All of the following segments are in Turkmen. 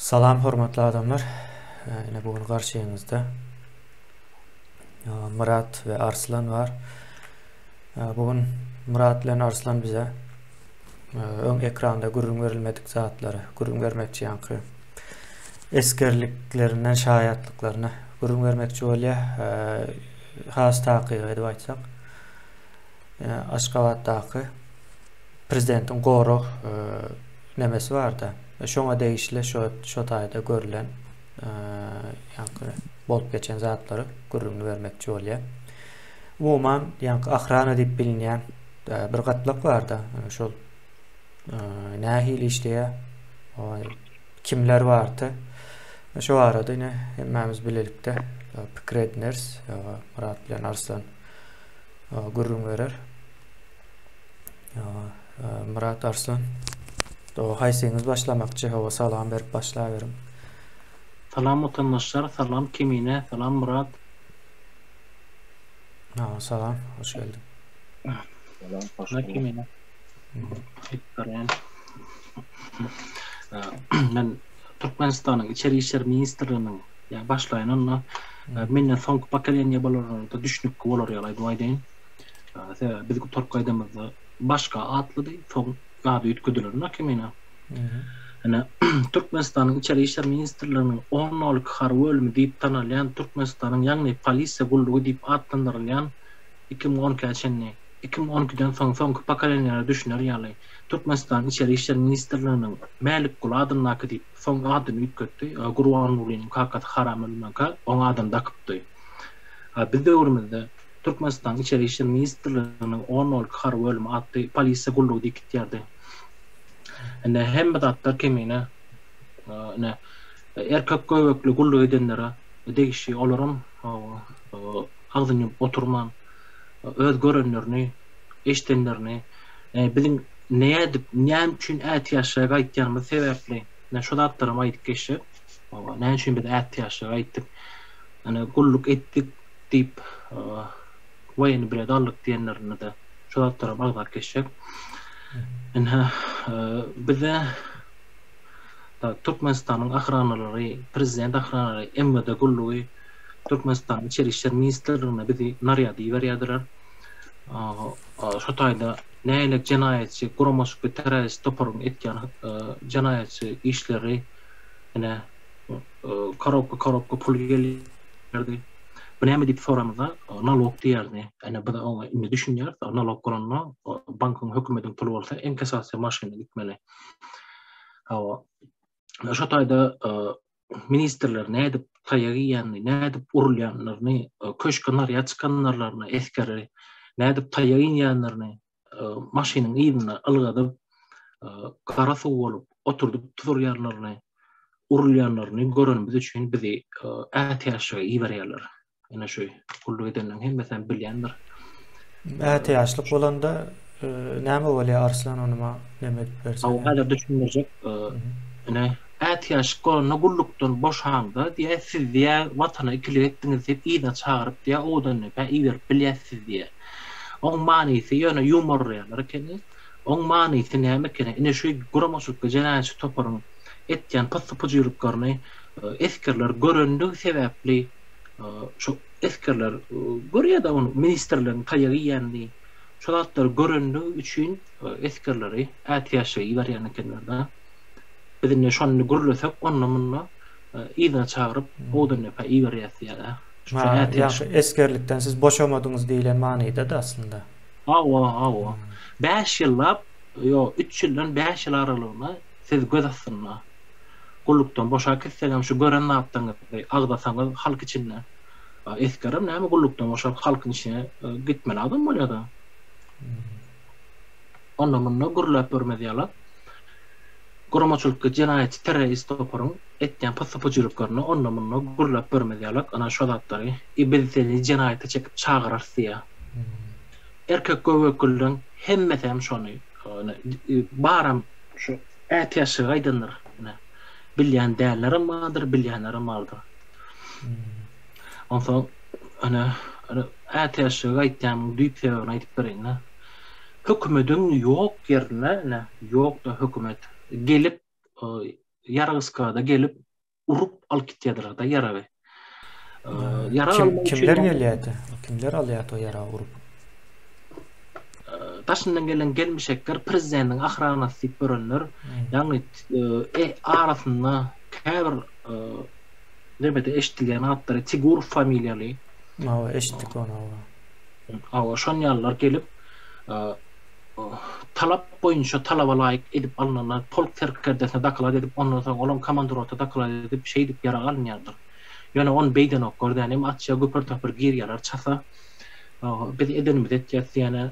Salam hormatly adamlar. Ine bu gün garşyňyzda Myrat we Arslan bar. Bu gün Myrat bilen Arslan bize öň ekranda gürrüň berilmedik zatlary gürrüň bermekçi ýaňky esgerliklerinden şaýatlyklaryny gürrüň bermekçi bolýar. Has takyk edip aýtsak, Aşgabatdaky prezidentiň gorag nemesi barda. Şoňa degişli şo şo taýda görülen ýaňky bolup geçen zatlary gürrüňini bermekçi bolýar. Umuman, ýaňky ahrana diýip bilinýän bir gatlak barda, şol nähili işleýär, kimler bardy. Şo barada ine hemmämiz bilelikde pikir edineris. Myrat bilen Arslan gürrüň berer. Myrat Arslan. Haýsyňyz başlamakçy? Hawa, salam berip başlaberiň. Salam watandaşlar, salam Kemine, salam Myrat. Hawa, salam, hoş geldiň. Salam, hoş bulduk. Kemine. Men Türkmenistanyň Içeri işler ministrliginiň, ýa başlaýyn onda, menden soňky pokoleniýa bolanlara-da düşnükli bolar ýaly aýdyp aýdaýyn. Sebäbi biz gutaryp gaýdamyzda başga atlydy, soň ady üýtgediler Kemine. Ine, Türkmenistanyň Içeri işler ministrliginiň on nol iki harby bölümi diýip tanalýan Türkmenistanyň ýagny polisiýa gullugy diýip atlandyrylýan 2012-ä çenli, 2012-den soň soňky pokoleniýalara düşüner ýaly Türkmenistanyň Içeri işler ministrliginiň Mälikguly adyndaky diýip soň adyny üýtgetdi, Gurbangulynyň kakasy haram ölmänkä oň adyny dakypdy. Biz döwrümizde Türkmenistanyň Içeri işler ministrliginiň on nol iki harby bölümi atly polisiýa gullugy diýip gitýärdi. Ine, hemme zatlar kemine, ine, erkek göbekli gulluk edenlere degişli, olaram agzyny ýumup oturman, öz görenlerini, eşidenlerini, biziň nädip, näme üçin ätiýaçlyga gaýtýanymyz sebäpli, ine, şo zatlaram aýdyp geçjek. Näme üçin biz ätiýaçlyga gaýtdyk, ine, gulluk etdik diýip, woýennyý bilet aldyk diýenlerinde-de şo zatlaram agzap geçjek. Ine, bize Türkmenistanyň ohranalary, prezident ohranalary, MWD gullugy, Türkmenistanyň Içeri işler ministrligine bizi narýad iberýärdiler. Şo taýda nähili jenaýatçy, guramaçylykly terrorist toparyň etýän jenaýatçy işleri, ine, korobka-korobka pul gelýärdi. Bu näme diýip soramyzda, nalog diýerdi. Ine, biz oňa indi düşünýäris. Nalog bolanda, bankyň, hökümetiň puly bolsa, inkessasiýa maşynyna gitmeli. Hawa. Şo taýda ministrler nädip taýak iýenini, nädip urulýanlaryny, köşke narýad çykanlarlaryny, esgerleri nädip taýak iýenlerini maşynyň yzyna ylgadyp, gara suw bolup, oturdyp turýanlaryny, urulýanlaryny görenimiz üçin bizi ätiýaçlyga iberýärler. Ine şu gulluk edenleriň hemmesem bilýändir. Ätiýaçlyk bolanda näme bolýar Arslan ony maňa neme edip berseň. Hawa häzir düşündirjek. Ine ätiýaçlyk bolanda gullukdan boşaňda diýýär siz diýýär watana ikilik etdiňiz diýip yzyna çagyryp diýýär Owadandepä iberip bilýäs sizi diýýär. Oň manysy ýöne ýumarlaýarlar ekeni. Oň manysy näme ekeni? Ine şu guramaçylykly jenaýatçy toparyň etýän pyssy-pyjylyklaryny esgerler görenligi sebäpli şu esgerler görýär-de ony ministrleriň taýak iýenini, şo zatlary görenligi üçin esgerleri ätiýaçlyga iberýän ekenler-de. Biz indi şony gürlesek onda-munda yzyna çagyryp Owdandepä iberýäs diýýär-de. Ha, ýagşy esgerlikden siz boşamadyňyz diýlen manyda-da aslynda. Hawa, hawa. Bäş ýyllap, ýok, üç ýyldan bäş ýyl aralygynda siz göz astynda. Gullukdan boşap gitseňem şu gören zatlaryňyzy agzasaňyz halk içinde. Esgerem näme gullukdan boşap halkyň içine gitmeli adam bolýada. Onda munda gürläp görmez ýala. Guramaçylykly jenaýatçy terrorist toparyň etýän pyssy-pyjurlyklaryny onda munda gürläp görmez ýalak ana şo zatlary i biz seni jenaýata çekip çagyrarys diýýä. Erkek göbeklileň hemmesem şony baram şu ätiýaçlyga gaýdandyr ine. Bilýän dällerem bardyr, bilýänlerem bardyr. Onsoň ine ätiýaçlyga gaýtýanyň düýp sebäbini aýdyp bereýin-de. Hökümediň ýok ýerinde ine ýok-da hökümet gelip. Ýarag sklada gelip urup alyp gitýärdiler-de ýaragy. Ýarag Kim, almak üçin kimler gelýärdi? Kimler alýardy o ýaragy urup? Daşyndan gelen gelmişekler prezidentiň ahranasy diýip görenler, ýagny e, arasynda käbir nemede eşidilýän atlary Tigurow familiýaly. Hawa, eşitdik ony, hawa. Hawa, şon ýalylar gelip, talap boýunça talaba laýyk edip alnanlar polk serkerdesine doklad edip, ondan soň olam komandurota doklad edip, şeýdip ýarag alynýardyr. Ýöne ony beýdenok, gördänim açýar, güpür-tapyr girýärler çasa. Biz edenimizi etýäs diýene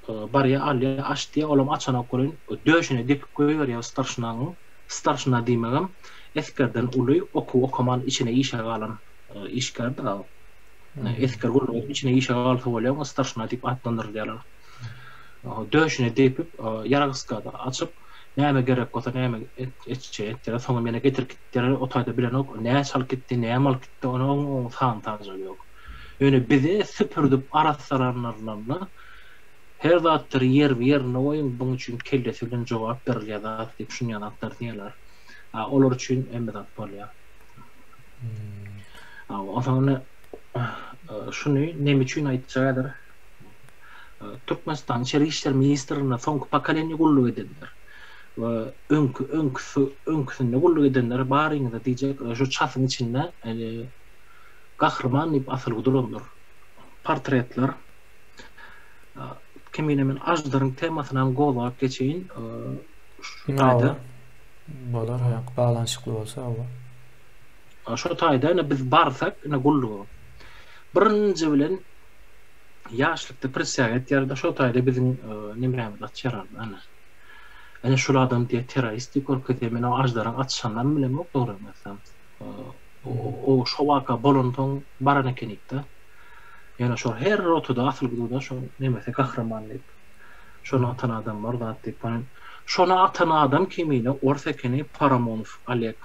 barýar, alýar, aç diýýär, olam açanok welin, döşüne depip goýberýär starşinaň, starşina diýmegem esgerden uly, okuw okaman içine işe galan işgärdir. Esger gullugy edip içine işe galsa bolýar, oňa starşina diýip atlandyrylýarlar. Döşüne depip, ýarag sklady açyp, näme gerek bolsa näme etjek etdiler, soňam ýene getirip gitdiler, o taýda bilenok, näçe alyp gitdi, näme alyp gitdi, onuň oň sany-sanjagy ýok. Ýöne bize süpürdip arassalanlarynda her zatlary ýerbi-ýerinde goýuň, buň üçin kellesi bilen jogap berilýär zat diýip şunýa zatlar diýýärler. A olar üçin hemme zat bolýar. Onsoň indi şuny neme üçin aýtjak häzir? Türkmenistanyň Içeri işler ministrliginde soňky pokoleniýa gulluk edenler we öňki öňküsi öňküsinde gulluk edenler baryňyza diýjek şu çasyň içinde gahryman diýip asylgy durandyr. Portretler. Kemine men Aždaryň temasynam gozgap geçeýin. Şu taýda. Bolar, baglanyşykly bolsa hawa. Şo taýda ine biz barsak ine gulluga. Birinji bilen ýaşlykda prisýaga etýärdi şo taýda biziň nemämizi açýarardy ana. Ine şul adam diýýär terrorist diýip görkezýär men o aždaryň atyşanynam bilemok dogrymy aýtsam. O şo waka bolansoň baran ekenikde. Ýöne şo her rotada asylgy durda şo nemesi gahryman diýip. Şony atan adam bar zat diýip. Şony atan adam kemine ors ekeni Paramonow Oleg.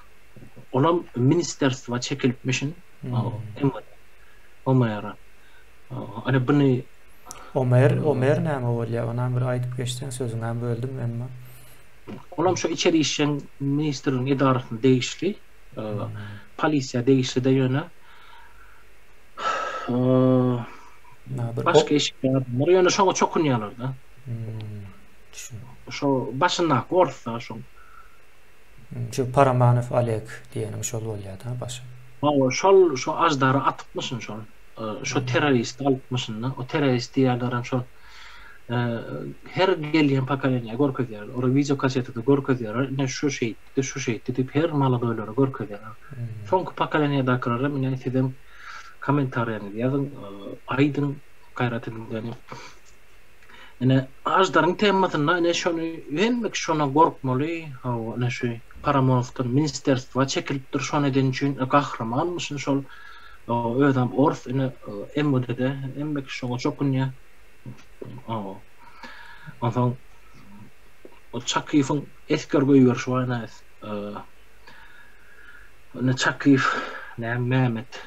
Olam ministerstwa çekilipmişin. MWD. OMR-a. Ana buny OMR, OMR näme bolýar? Onam bir aýdyp geçseň, sözüňem böldüm emma. Olam şo içeri işleň ministrligiň edarasyna degişli. Polisiýa degişli-de ýöne. Başga işli adamlar ýöne şoňa çokunýarlar-da. Şo başyndaky orsda şoň. Şu Paramanow Oleg diýeniň şol bolýar-da başy. Hawa, şol şo aždary atypmyşyn şol. Şo terroristi alypmyşyn-da. O terrorist diýýärlerem şol her gelýän pokoleniýa görkezýärler. Olar wideo kassetada görkezýärler. Ine şu şeýtdi, şu şeýtdi diýip her maladoýlara görkezýärler. Soňky pokoleniýadakylaram ine sizem kommentariýaňyzy ýazyň, aýdyň, gaýrat ediň diýen. Ine, Aždaryň temasynda ine şony hemme kişi şondan gorkmaly, hawa ine şu Paramonowdan ministerstwa çekilipdir şony eden üçin gahrymanmyşyn şol özem ors ine MWD-de hemme kişi şoňa çokunýar. Hawa. Onsoň o Çakyýewiň esger goýberişi bar ine ine Çakyýew näme Mehmet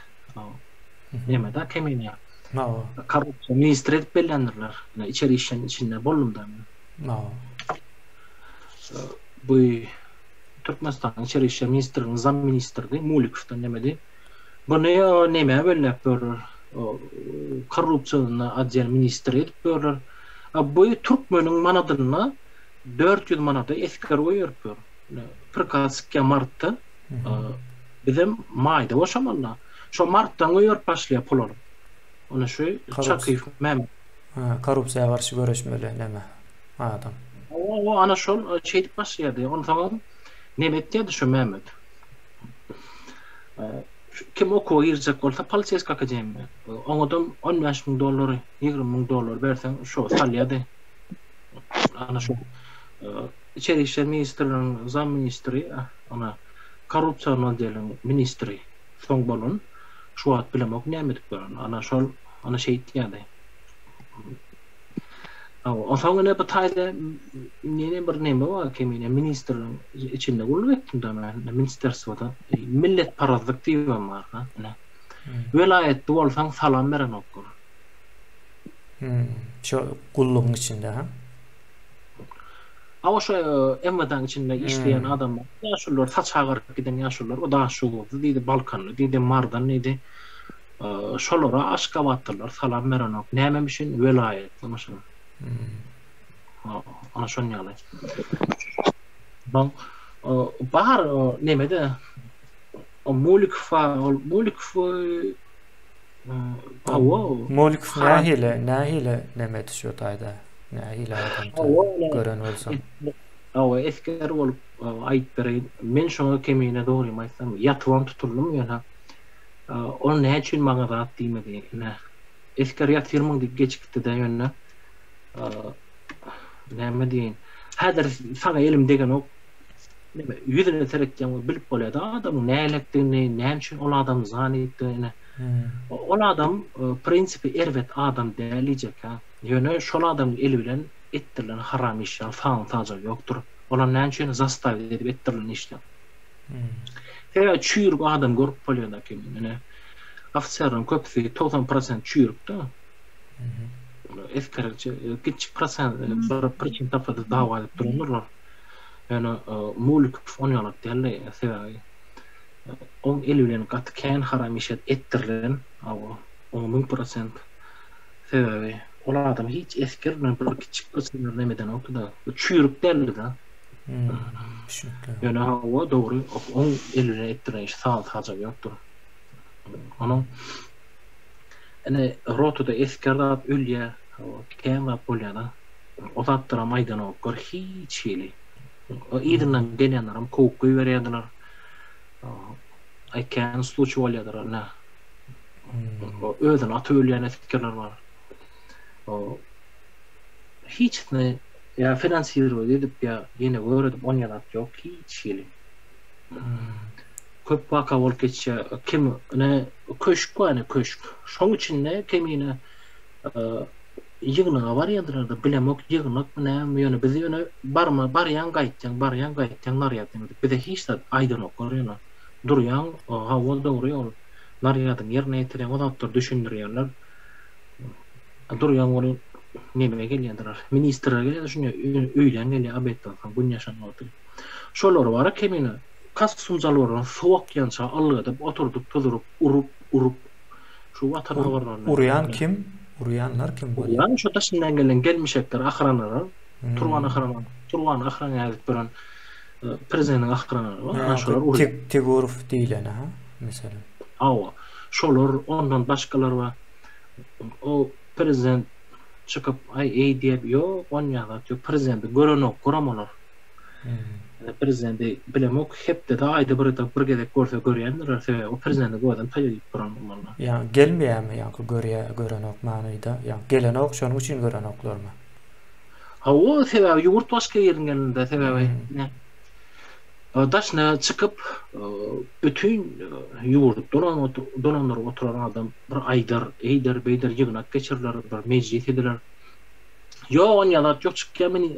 Neme-da kemine. Hawa. Korrupsiýa ministri edip belländirler. Ine içeri işleň içinde boldum-da men. Hawa. Bu Türkmenistanyň içeri işler ministriniň zam ministridi, Mulikowdan nemedi. Buny nemä belläp börler. Korrupsiýa otdel ministri edip börler. Bu türkmeniň manadynda 400 manada esger goýberip ýör. Prikaz çykýar martda. Bizem maýda boşamaly-da. Şo martdan goýberip başlaýar pul alyp. Ony şu Çakyýew Mehmet. Ha, korrupsiýa garşy göreşmeli neme adam. Hawa, ana şol şeýdip başlaýardy. Onsoňam neme etýärdi şu Mehmet. Kim okuwa girjek bolsa poliseýskiý akademiýa. Oňadam 15 müň dollary, 20 müň dollar berseň şo salýardy. Ana şu Içeri işler ministriniň zam ministri, ana korrupsiýa oddeliň ministri soň bolan, şu wagt bilemok näme edip ýörenini, ana şol ana şeýtýärdi. Hawa, onsoň ine bu taýda ýene bir neme bar kemine ministrligiň içinde gulluk etdim-de men, ministerstwoda milletparazlyk diýibem bar-da, ine. Welaýatda bolsaň salam berenoklar. Şo gullugyň içinde, ha? Hawa şo MWD-nyň içinde işleýän adamlar, ýaşulular, saçy agaryp giden ýaşulular, o Daşoguzly diýdi, Balkanly diýdi, Mardan diýdi. Şolara aşgabatlylar salam berenok. Nämemişin? Welaýatlymyşyn. Ana şon ýaly. Soň bar nemede Mulikow ol Mulikow hawa. Mulikow nähili nähili neme düşüyor taýda? Nähili adam gören bolsaň. Hawa esger bolup aýyp bereýin. Men şoňa kemine dogrymy aýtsam ýatybam tutuldym ýöne ol näme üçin maňa zat diýmedi ine. Esger ýatyrmyň diýip geçipdi-de ýöne näme diýeýin. Häzir saňa elim degenok. Neme ýüzüne seretýäň we bilip bolýar-da adamyň näletdigini, näme üçin ol adam zanitdigini. Ol adam prinsipi erbet adam däl diýjek-ä. Ýöne şol adamyň eli bilen etdirilen haram işleriň sany-sajagy ýokdur. Olam näme üçin zastawiť edip etdirilen işler. Sebäbi çüýrük adam görüp bolýar-da kim. Ine ofiserleriň köpüsi 90 prosent çüýrük-de. Esger kiçjik prosent bir priçin tapsa-da dawa edip durandyrlar. Ýöne Mulikow on ýalak däldi sebäbi oň eli bilen gaty kän haram iş etdirilen hawa oňa 1000% sebäbi ol adam hiç esger bilen bir kiçjik bir neme edenokdy-da çüýrük däldi-de. Düşnükli. Ýöne hawa dogry oň eli bilen etdirilen iş saz sajagy ýokdur. Onuň ine rotada esger zat ölýär hawa kän zat bolýar-da. O zatlaram aýdanoklar hiç hili. Yzyndan gelýänlerem kowup goýberýärdiler. Aý kän sluçy bolýardyr ine. Özüni atyp ölýän esgerler bar. Hiçisini ýa finansirowat edip ýa ýene gör edip onýa zat ýok hiç hili. Köp waka bolup geçýär. Kim ine köşk bar ine köşk. Şoň içinde kemine ýygnaga barýardylar-da, bilemok ýygnakmy nämemi, ýöne biz ýöne barma barýaň gaýtýaň, barýaň gaýtýaň narýad diýip bize hiç zat aýdanoklar ýöne durýaň hawa dogry ol narýadyňy ýerine ýetirýäň o zatlary düşündirýärler. Durýaň welin neme gelýärdiler, ministrler gelýärdi şunda öýlän gelýär obedden soň gün ýaşan wagty. Şolar bara kemine kostum jalbardan suw akýança ylgadyp oturdyp tuzuryp urup urup Şu watan habarlaryny. Urýan kim? Urýanlar kim bolýar? Urýan şu daşyndan gelen gelmişekler, ahranalar. Turban ahrana, Turban ahrana edip duran prezidentiň ahranalary bar. Ana şolar urýar. Tigurow diýleni ha, meselem. Hawa. Şolar, ondan başgalar bar. O prezident çykyp, aý eý diýip, ýok, onýa zat ýok. Prezidenti görenok, guramalar. Prezidenti bilemok hepdede aýda bir bir gezek görse görýändirler sebäbi o prezidenti özem taýýar diýip duran bolmaly. Ýa gelmeýärmi ýaňky görýä görenok manyda ýa gelenok şonuň üçin görenoklarmy? Hawa sebäbi ýurt başga ýeriň elinde sebäbi daşyna çykyp bütin ýurt dolandyryp oturan adam bir aýdar eýder beýder ýygnak geçiriler bir mejlis ediler. Ýok onýa zat ýok çykýa meni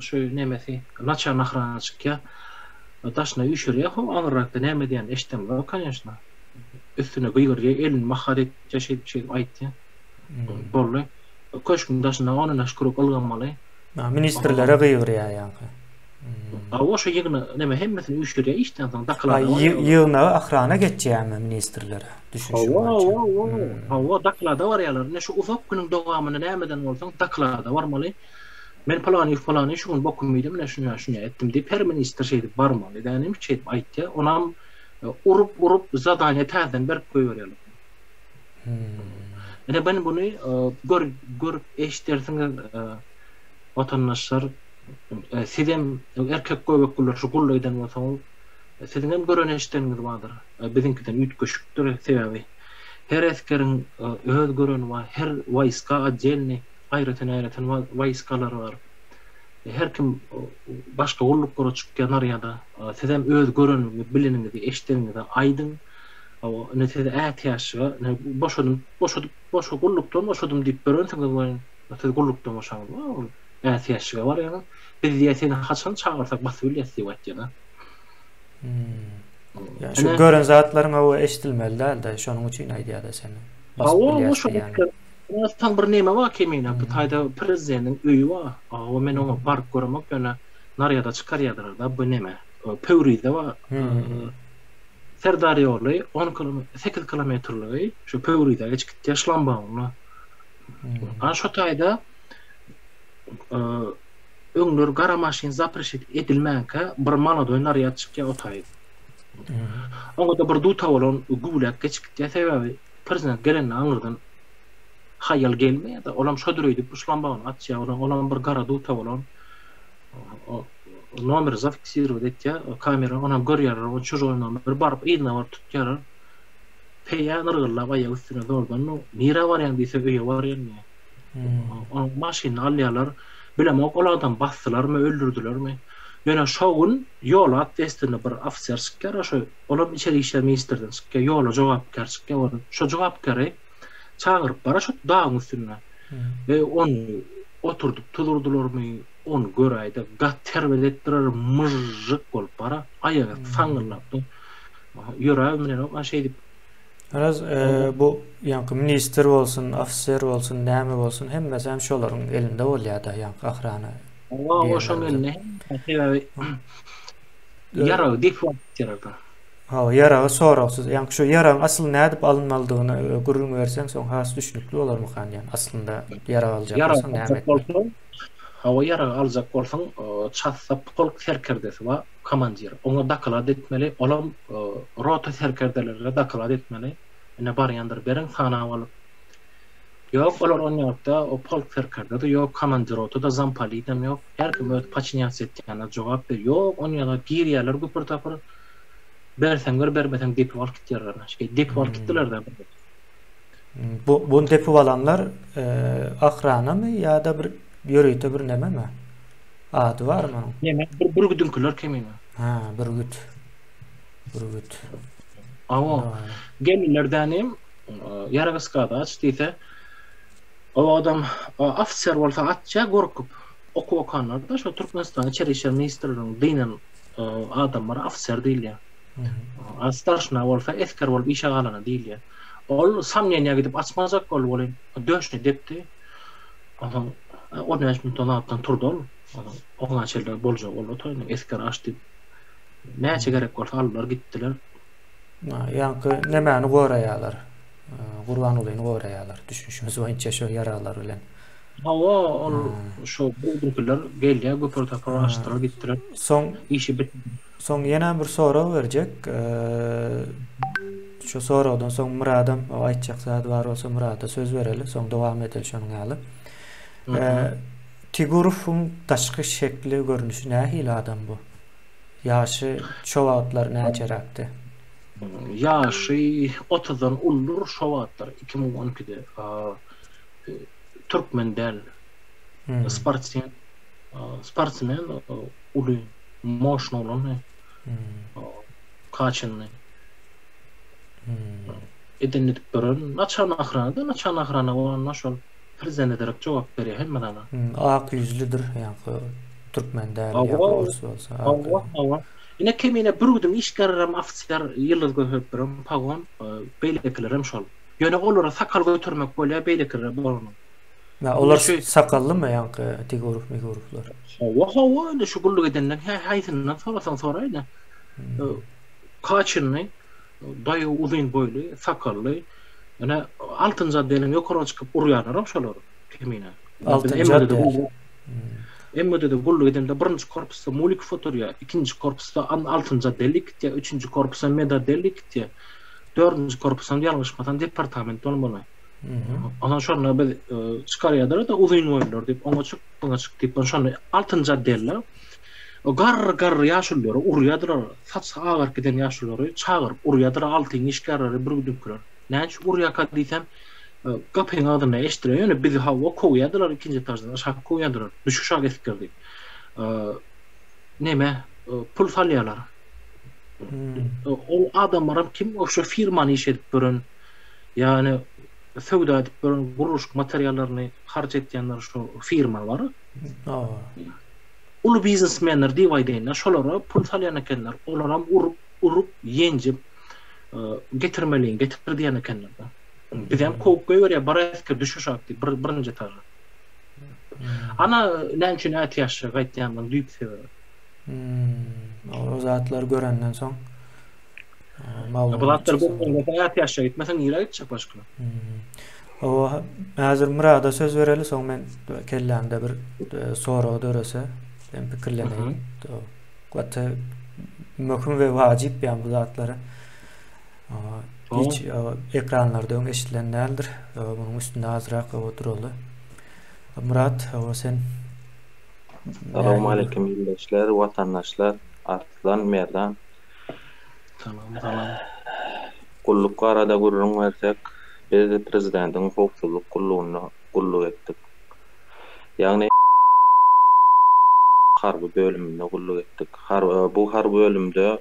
şu nemesi naçar ahrana çykýa daşyna üýşürýä ho aňyrrakda näme diýýän eşdemzok koneşna üstüne gygyrýa elini mahat etýä şeýdip şeýdip aýtýa boldy köşgüň daşynda onyna şükür ylgamaly. Ministrlere gygyrýa ýaňky. Hawa şo ýygna neme hemmesini üýşürýä işden soň doklada barýa. Ýygnagy ahrana geçýämi ministrlere düşünişim boýunça. Hawa hawa hawa doklada barýalar ine şu uzak günüň dowamynda nämeden bolsaň doklada barmaly. Men palanyýew palanyýew şu gün bokumy iýdim ine şunýa şunýa etdim diýip her ministr şeýdip barmaly dänim şeýdip aýtýa onam urup urup zadaniýa täzeden berip goýberýärler. Ine men buny gör görüp eşidersiňiz watandaşlar. Sizem erkek göbekliler şu gulla giden bolsaňyz siziňem gören eşideniňiz bardyr. Biziňkiden üýtgeşikdir sebäbi her esgeriň öz göreni bar, her waýska otdelnyý aýratyn aýratyn waýskalar bar. Her kim başga gulluklara çykýar narýada. Sizem öz göreniňizi, bileniňizi, eşideniňizi aýdyň. Indi siz ätiýaçlyga boşadym, boşadyp, boşa gullukdan boşadym diýip ýörensiňiz welin siz gullukdan boşaňyz ol Ätiýaçlyga barýaňyz. Biz diýýär, seni haçan çagyrsak basyp bilýäs diýip aýtýar-da. Ýa şu gören zatlaryň hawa eşidilmeli däl-de, şonuň üçin aýdýar-da seni. Basyp bilýäs diýýän. Hawa, bir neme bar kemine, bu taýda prezidentiň öýi bar. Hawa, men oňa baryp göremok, ýöne. Narýada çykarýardylar-da bu neme, Pöwrize bar. Serdar ýoly on kilom sekiz kilometrligi şu Pöwrizä geçip gitýär şlambaumda. Ana şo taýda öňler gara maşyn zapreşit edilmänkä bir molodoý narýad çykýar o taýy. Oňa-da bir duta bolan güwläp geçip gitýär sebäbi prezident gelende aňyrdan haýal gelmeýär-de olam şodur öýdüp şlambauny açýar olam bir gara duta bolan Nomeri zafiksirowat etýär kamera onam görýärler o çužoý nomer baryp yzyna baryp tutýarlar. Peýä nyrgyllap aýak üstüne zordan nirä barýaň diýse öýe barýan diýýär. Onuň maşynyny alýarlar. Bilemok ol adamy basdylarmy öldürdilermi. Ýöne şo gün ýola atwestwny bir ofiser çykýar şo olam içeri işler ministrden çykýar ýola jogapkär çykýar ol şo jogapkäri çagyryp bara şo dagyň üstünde we ony oturdyp tuzurdylarmy Ony göräýde gaty erbet etdirer myžžyk bolup bara aýagy saňňyldap dur. Ýöräbem bilenok a şeýdip. Garaz bu ýaňky ministr bolsun, ofiser bolsun, näme bolsun hemmesi hem şolaryň elinde bolýada ýaňky ahrana. Hawa şoň elinde sebäbi ýaragy depip alyp gitýärler. Hawa, ýaragy soragsyz. Ýaňky şu ýaragyň asyl nädip alynmalydygyny gürrüň berseň soň has düşnükli bolarmykan diýýän. Aslynda ýarag aljak bolsaň näme etmeli? Hawa, ýarag aljak bolsaň, çatsa polk serkerdesi bar, komandir. Oňa doklad etmeli, olam rota serkerdelerine doklad etmeli. Ine barýandyr, beriň sanap alyp. Ýok, olar onýakda o polk serkerde-de ýok, komandir rota-da, zampolidem ýok. Her kim öz paçinýatsiýa etýänine jogap ber. Ýok, onýaga girýärler güpür-tapyr. Berseň ber, bermeseň depip alyp gitýärler. Şeý depip alyp gitdiler-de. Bu bunu depip alanlar ahranamy ýa-da bir ýörite bir nememi? Ady barmy onuň? Neme, bir bürgüdiňkiler kemine. Ha, bürgüt. Bürgüt. Awa, geldiler dänim, ýarag sklady aç diýse, o adam ofiser bolsa açýar gorkup. Okuw okanlar-da şo Türkmenistanyň içeri işler ministrliginiň dynan adamlar ofiser diýilýär. A starşina bolsa esger bolup işe galana diýilýär. Ol somneniýa gidip açmajak boldy welin, döşüni depdi. Onsoň on bäş minutdan zatdan turdy ol. Onsoň oňa çenli boljak boldy toýunyň esger aç diýip. Näçe gerek bolsa aldylar gitdiler. Ýaňky nemäni goraýarlar? Gurbangulyny goraýarlar düşünişimiz boýunça şo ýaraglar bilen. Hawa ol şo bugdunkiler gelýär güpür tapyr açdylar gitdiler. Soň işi bitdi. Soň ýene bir sorag berjek. Şu soragdan soň Myradam aýtjak zady bar bolsa Myrada söz bereli, soň dowam edeli şonuň ýaly. Tigurowyň daşky şekli, görnüşi nähili adam bu? Ýaşy şo wagtlar näçeräkdi? Ýaşy otuzdan uludyr şo wagtlar, 2012-de. Türkmen däl. Sportsmen, sportsmen uly, moşny oglandy. Kaçenny. Eden edip duran, naçan ahrana-da, naçan ahrana bolanda şol prezidente derek jogap berýär hemme zada. Ak ýüzlüdir, ýaňky türkmen däl, ýa orus bolsa. Hawa, hawa. Ine kemine bürgüdiň işgärlerem ofiser ýyldyz göterip duran pagon, beýlekilerem şol. Ýöne olara sakal götermek bolýar, beýlekilere bolanok. Ýa olar sakallymy ýaňky Tigurow, Migurowlar? Hawa, hawa, indi şu gulluk edenden hä haýsyndan sorasaň soraýda. Kaçynny, daýaw uzyn boýly, sakally. Ine altynjy otdeliň ýokary çykyp urýanlaram şolar kemine. Altynjy otdel. MWD-de gulluk edemde birinji korpusda Mulikow oturýar, ikinji korpusda altynjy otdel gitýär, üçünji korpusa medotdel gitýär. Dördünji korpusam ýalňyşmasam departament bolmaly. Ondan şonda biz çykarýardylar-da uzyn boýlular diýip, oňa çyk, buňa çyk diýip, şonda altynjy otdelde garry-garry ýaşululary urýardylar, saçy agaryp giden ýaşululary çagyryp urýardylar, altyň işgärleri bürgüdiňkiler. Näme üçin urýarka diýsem, gapyň agzynda eşitdiler, ýöne bizi hawa kowýardylar ikinji etaždan aşak kowýardylar, düş aşak esger diýip. Neme, pul salýarlar. Ol adamlaram kim şo firmany iş edip ýören, ýagny söwda edip ýören gurluşyk materiallaryny harç etýänler şo firma bar. Uly biznesmenler diýip aýdaýynda şolara pul salýan ekenler. Olaram urup, urup, ýenjip getirmeliň, getir diýen ekenler. Bizem kowup goýberýär, bar esger düş aşak diýip, bir, birinji etaža. Ana näme üçin ätiýaçly gaýtýanymyň düýp sebäbi. Hmm, o zatlary görenden soň Bu zatlary görmese ätiýaçja gitmeseň nirä gitjek başga? Hawa, häzir Myrada söz bereli, soň men kellämde bir e, sorag dörese, men pikirleneýin. Gaty möhüm we wajyp ýa bu zatlary. Hiç ekranlarda öň eşidilen däldir. Munuň üstünde azrak duraly. Myrat, hawa sen Salowmaleýkim ildeşler, watandaşlar, Arslan, Merdan. Salam, salam. Gulluk barada gürrüň bersek, biz prezidentiň howpsuzlyk gullugynda gulluk etdik. Ýagny harby bölüminde gulluk etdik. Bu harby bölümde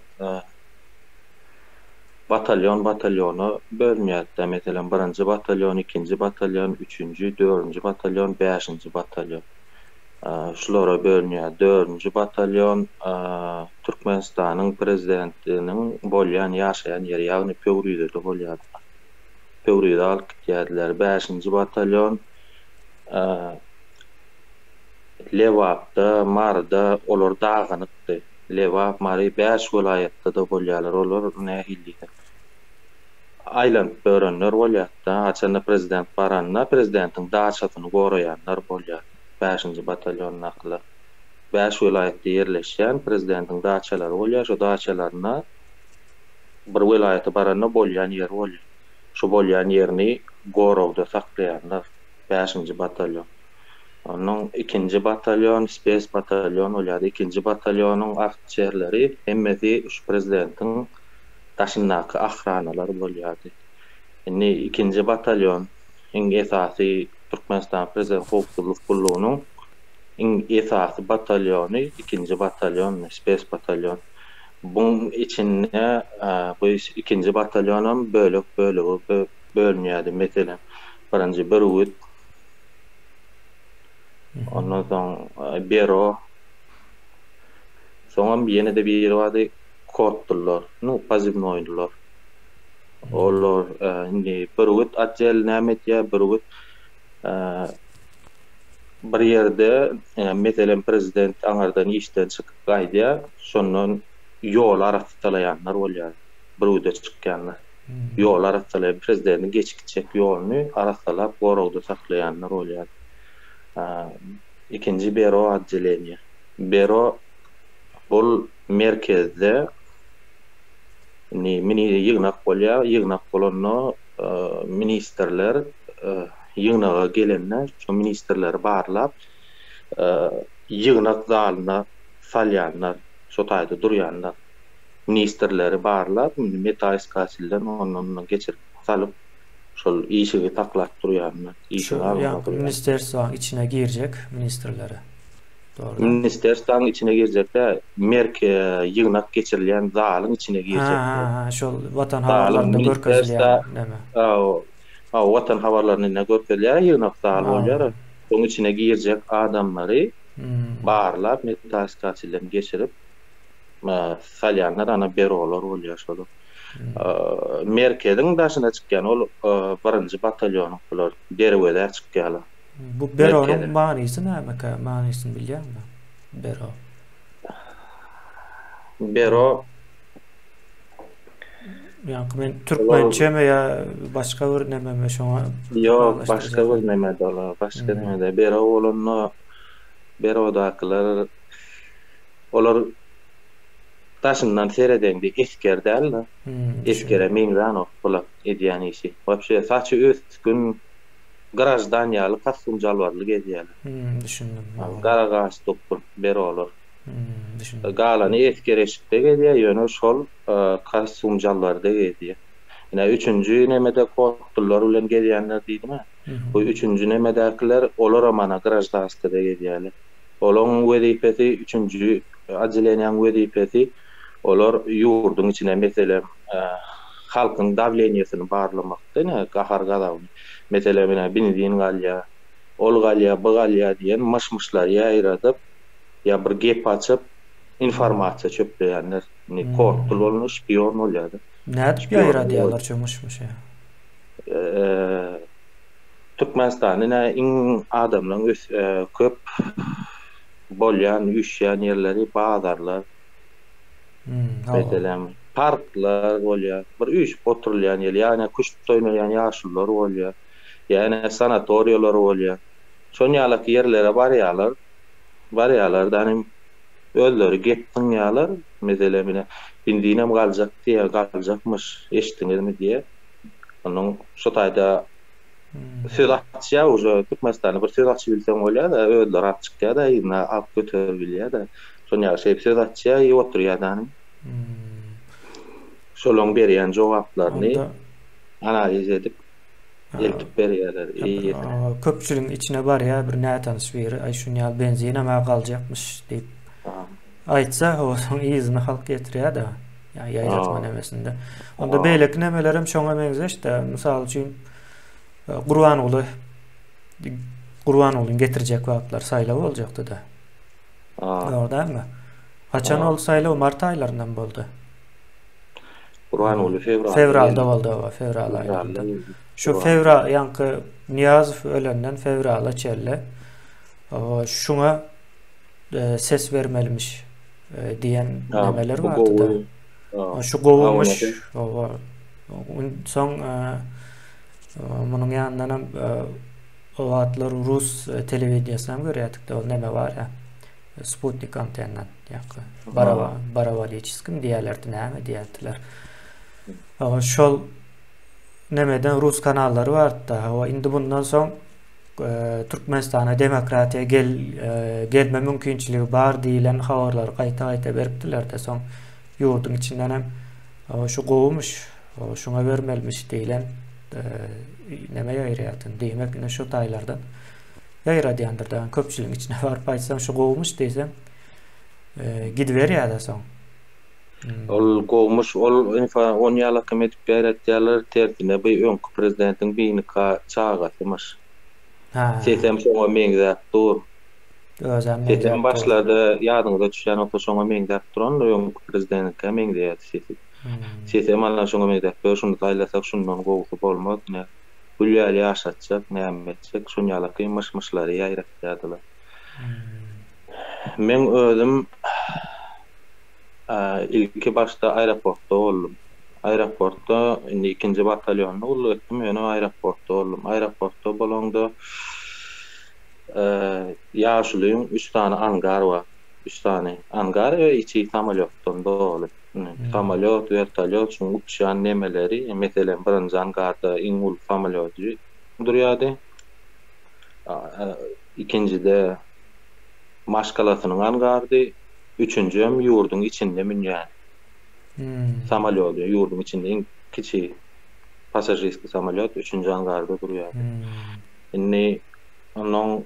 batalýon batalýona bölünýärdi-de, meselem, birinji batalýon, ikinji batalýon, üçünji, dördünji batalýon, bäşinji batalýon. Şulara bölünýär. Dördünji batalýon Türkmenistanyň Prezidentiniň bolýan, ýaşaýan ýeri, ýagny Pöwrizede bolýardy. Pöwrizä alyp gitýärdiler. Bäşinji batalýon Lebapda, Maryda olar dagynykdy. Lebap, Mary bäş welaýatda-da bolýarlar. Olar nähili diýsek, aýlanyp ýörenler bolýardy-da. Haçanda prezident baranda, prezidentiň daçasyny goraýanlar bolýar. Bäşinji batalýondakylar. Bäş welaýatda ýerleşýän prezidentiň daçalary bolýar. Şo daçalaryna bir welaýata baranda bolýan ýeri bolýar. Şo bolýan ýerini goragda saklaýanlar. Bäşinji batalýon. Onuň ikinji batalýon, spes batalýon bolýardy. Ikinji batalýonyň ofiserleri hemmesi şu prezidentiň daşyndaky ahranalar bolýardy. Indi ikinji batalýon iň esasy Türkmenistan Prezident howpsuzlyk gullugynyň iň esasy batalýony ikinji batalýondy, spes batalýon. Buň içinde bu ikinji batalýonam bölek-bölege bölünýärdi. Meselem, birinji Bürgüt, Ondan soň Bero. Soňam ýene-de biri bardy, Kotlular, nu, pozywnoýlylar. Olar indi Bürgüt otdel näme edýär? Bürgüt bir ýerde, meselem, prezident aňyrdan işden çykyp gaýdýar, şondan ýoly arassalaýanlar bolýar, Bürgüde çykýanlar. Ýoly arassalaýan, prezidentiň geçip gitjek ýoluny arassalap, goragda saklaýanlar bolýar. Ikinji Bero otdeleniýe. Bero bul merkezde indi mini ýygnak bolýar. Ýygnak bolanda ministrler ýygnaga gelende şo ministrleri barlap ýygnak zalyna salýanlar, şo taýda durýanlar. Ministrleri barlap, indi metaiskatilden ondan-mundan geçirip salyp, şol işigi saklap durýanlar, Şu işigiň agzynda ýaňky durýan. ministerstwaň içine girjek ministrleri. Dogry. Ministerstwaň içine girjek däl, merke ýygnak geçirilýän zalyň içine Ha, girjekler. ha, ha, şol Watan Zalyň habarlarynda ministerstwa, görkezilýän neme. ha, Watan habarlarynda ine görkezilýär, ýygnak zaly bolýar. Ha. Şoň içine girjek adamlary Hmm. barlap, metaiskatilden geçirip, salýanlar ana berolar bolýar şolar. Merkeziň daşyna çykýan ol birinji batalýonyň bular derwezä çykýarlar. Bu beronyň manysy nämekä? Manysyny bilýäňmi? Bero. Bero Ýaňky men türkmençemi ýa başga bir nememi şoňa Ýok, başga bir nemede olar, başga nemede. Bero bolanda berodakylar Olar daşyndan seredeňde esger däl-de. Esgere meňzänok bular edýän işi. Wapşe saçy ösgün graždan ýaly kostum jalbarly gezýärler. Düşündim. Gara galstukly ber olar. Düşündim. Galany esger eşikde gezýär, ýöne şol kostum jalbarda gezýär. Ine üçünji nemede kotlular bilen gezýänler diýdim-ä. Bu üçünji nemedäkiler olaram ana graždanskada gezýärler. Olaň wezipesi, üçünji otdeleniýäň wezipesi, olar ýurduň içine, meselem, halkyň dawleniýesini barlamakda, ine, gahar-gazabyny. Meselem, ine, benzin galýar, ol galýar, bu galýar diýen myş-myşlary ýaýradyp, ýa bir gep açyp, informasiýa çöpleýänler. Indi kodly bolanda şpion bolýar-da. Nädip ýaýradýarlar şo myş-myşy? Türkmenistanda ine iň adamlaryň köp. bolýan, üýşýän ýerleri bazarlar. Hawa. Meselem, parklar bolýar, bir üýşüp oturylýan ýer, ýa-ine küşt oýnaýan ýaşulular bolýar, ýa-ine sanatoriýalar bolýar. Şon ýalaky ýerlere barýarlar, barýarlar-da, hany özleri gep zyňýarlar, meselem, ine, benzinem galjak diýýär, galjakmyş, eşitdiňizmi diýýär. Onuň şo taýda söz açýar uje, Türkmenistanda bir söz açybilseň bolýar-da, özleri alyp çykýar-da, yzyna alyp göterip bilýär-de. Şon ýaly şeýdip söz açýar i oturýar-da. Şolaň berýän jogaplaryny analiz edip eltip berýärler eýesine. Köpçüligiň içine barýar bir nätanyş biri, aý şun ýaly benzinem-ä galjakmyş diýip aýtsa, soň yzyna halk ýetirýär-de. Ýa ýaýratma nemesinde. Onda beýleki nemelerem şoňa meňzeş-de. Mysal üçin Gurbanguly Gurbangulyny getirjek wagtlar saýlaw boljakdy-da. Dogry dälmi? Haçan ol saýlaw? Mart aýlaryndan boldy. Gurbanguly fewralda. Fewralda boldy, hawa, fewral aýlarynda. Şu fewral, ýaňky Nyýazow ölenden fewrala çenli şuňa ses bermelimiş. diýen nemeler bardy-da. Şu gowumyş. Soň munuň ýanyndan hem o wagtlar rus telewideniýesini hem görýärdik-de, ol neme bar ýa, sputnik antennadan ýa-da baraba baraboliçeskim diýerlerdi, näme diýerdiler. Şol nemeden rus kanallary bardy-da. Hawa, indi bundan soň Türkmenistana demokratiýa gel gelme mümkinçiligi bar diýlen habarlary gaýta-gaýta beripdiler-de, soň ýurduň içinden hem şu gowumyş, şuňa bermelimiş diýlen neme ýaýraýardy. Diýmek, ine şu taýlardan ýaýradýandyr da, köpçüligiň içine baryp aýtsaň şu gowumyş diýseň, gidiberýär-de soň. Ol gowmuş, ol info on ýalakam edip ýaýratýarlar, tersine bi öňki prezidentiň binika çagasymyş. Ha. Sesem şoňa meňzäp dur. Özem Sesem meňzäp dur. başlarda ýadyňyza düşýän bolsa şoňa meňzäp durandyr, öňki prezidentiňkä meňzeýärdi sesi. Sesem ana şoňa meňzäp dur, şuny saýlasak şundan gowusy bolmaz, ine gül ýaly ýaşatjak, näme etjek, şonýalaky myş-myşlary ýaýratýardylar. Meň özüm Ilki başda aeroportda boldum. Aeroportda indi ikinji batalýonda gulluk etdim, ýöne aeroportda boldum. Aeroportda bolaňda ýaşulyň üç sany angar bar. Üç sany angar we içi samolýotdan doly. Samolýot, wertolýot, şuň uçýan nemeleri, meselem, birinji angarda iň uly samolýody durýardy. Ikinjide maşgalasynyň angardy. Üçünjem ýurduň içinde münýän samolýody, ýurduň içinde iň kiçi passažirskiý samolýot üçünji angarda durýardy. Indi onuň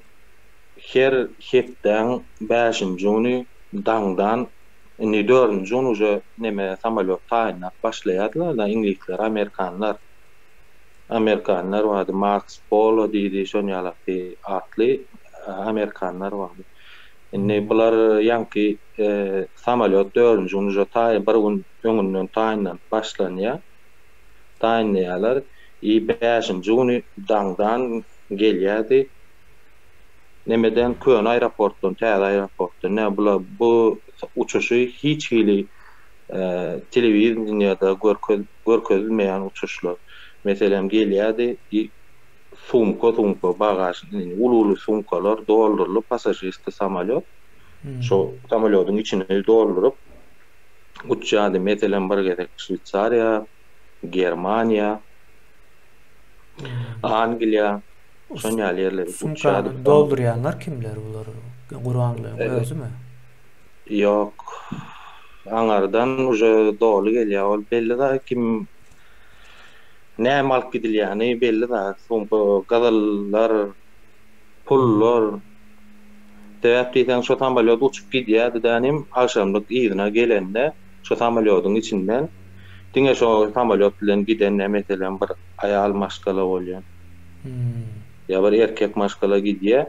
her hepdäň bäşinji güni daňdan indi dördünji gün uje neme samolýot taýynlap başlaýardylar-da iňlisler, amerikanlar. Amerikanlar bardy, Maks Polo diýdi, şon ýalaky atly amerikanlar bardy. Indi bular ýaňky samolýot dördünji gün uje taý bir gün öňünden taýynlanyp başlanýar. Taýynlaýarlar. I bäşinji güni daňdan gelýärdi. Nemeden köne aeroportdan täze aeroportdan nä bular bu uçuşy hiç hili telewideniýada görkez görkezilmeýän uçuşlar. Meselem gelýärdi i Sumka sumka bagaž uly uly sumkalar doldurylyp passažirskiý samolýot şo samolýodyň içini dolduryp uçýardy meselem bir gezek Şweýsariýa Germaniýa Angliýa şon ýaly ýerlere Sumkany doldurýanlar kimler bular Gurbangulyň özümi? Ýok aňardan uje doly gelýär ol belli zat kim Näme alyp gidilýäni belli zat, sumka, gyzyllar, pullar. Sebäp diýseň, şo samolýot uçup gidýärdi dänim, agşamlyk yzyna gelende şo samolýodyň içinden diňe şo samolýot bilen giden nä meselem bir aýal maşgala bolýar. Ýa bir erkek maşgala gidýär,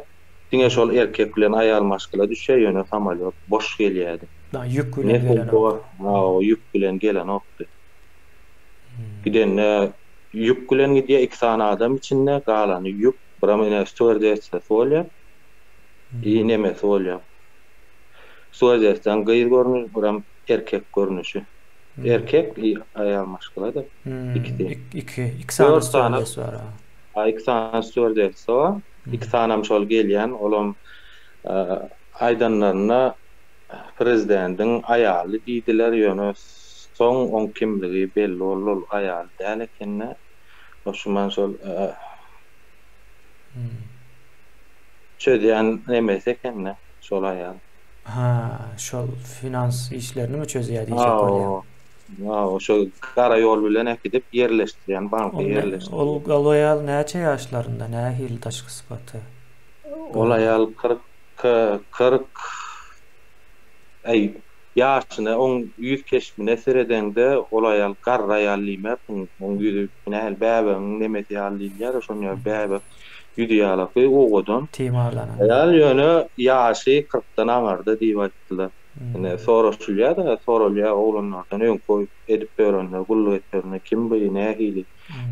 diňe şol erkek bilen aýal maşgala düşýär, ýöne samolýot boş gelýärdi. Ýük bilen gelenokdy. Hawa, ýük bilen gelenokdy. Gidende ýük bilen gidýär, iki sany adam içinde, galany ýük, biram ine stýuardessasy bolýar, i nemesi bolýar. Stýuardessaň gyz görnüşi, buram erkek görnüşi. Erkek i aýal maşgala-da ikisi. Iki, iki sany Dört sany, stýuardess bar. a iki sany stýuardessa bar. Iki sanam şol gelýän, olam aýdanlarynda prezidentiň aýaly diýdiler, ýöne soň oň kimligi belli boldy, ol aýaly däl eken-de. Şuman şol çözýän nemesi eken-de şol aýal. Ha, şol finans işlerinimi çözýär diýjek bolýaň. Hawa, şo gara ýol bilen äkidip ýerleşdirýän, banka Ol ýerleşdirýän. ol aýal näçe ýaşlarynda, nähili daşky sypaty? Ol aýal 40 40 äý ýaşyna oň ýüz keşbine seredeňde ol aýal garry aýal diýmersiň, oň ýüzi nähili bäbegiň nemesi ýaly diýilýär-ä şoň ýaly bäbek ýüzi ýalaky owadan Timarlanan. aýal ýöne ýaşy kyrkdan aňarda diýip aýtdylar. Ine soraşylýar-da soralýar oglanlardan öňki edip ýörenler gulluk edip ýörenler kim bu nähili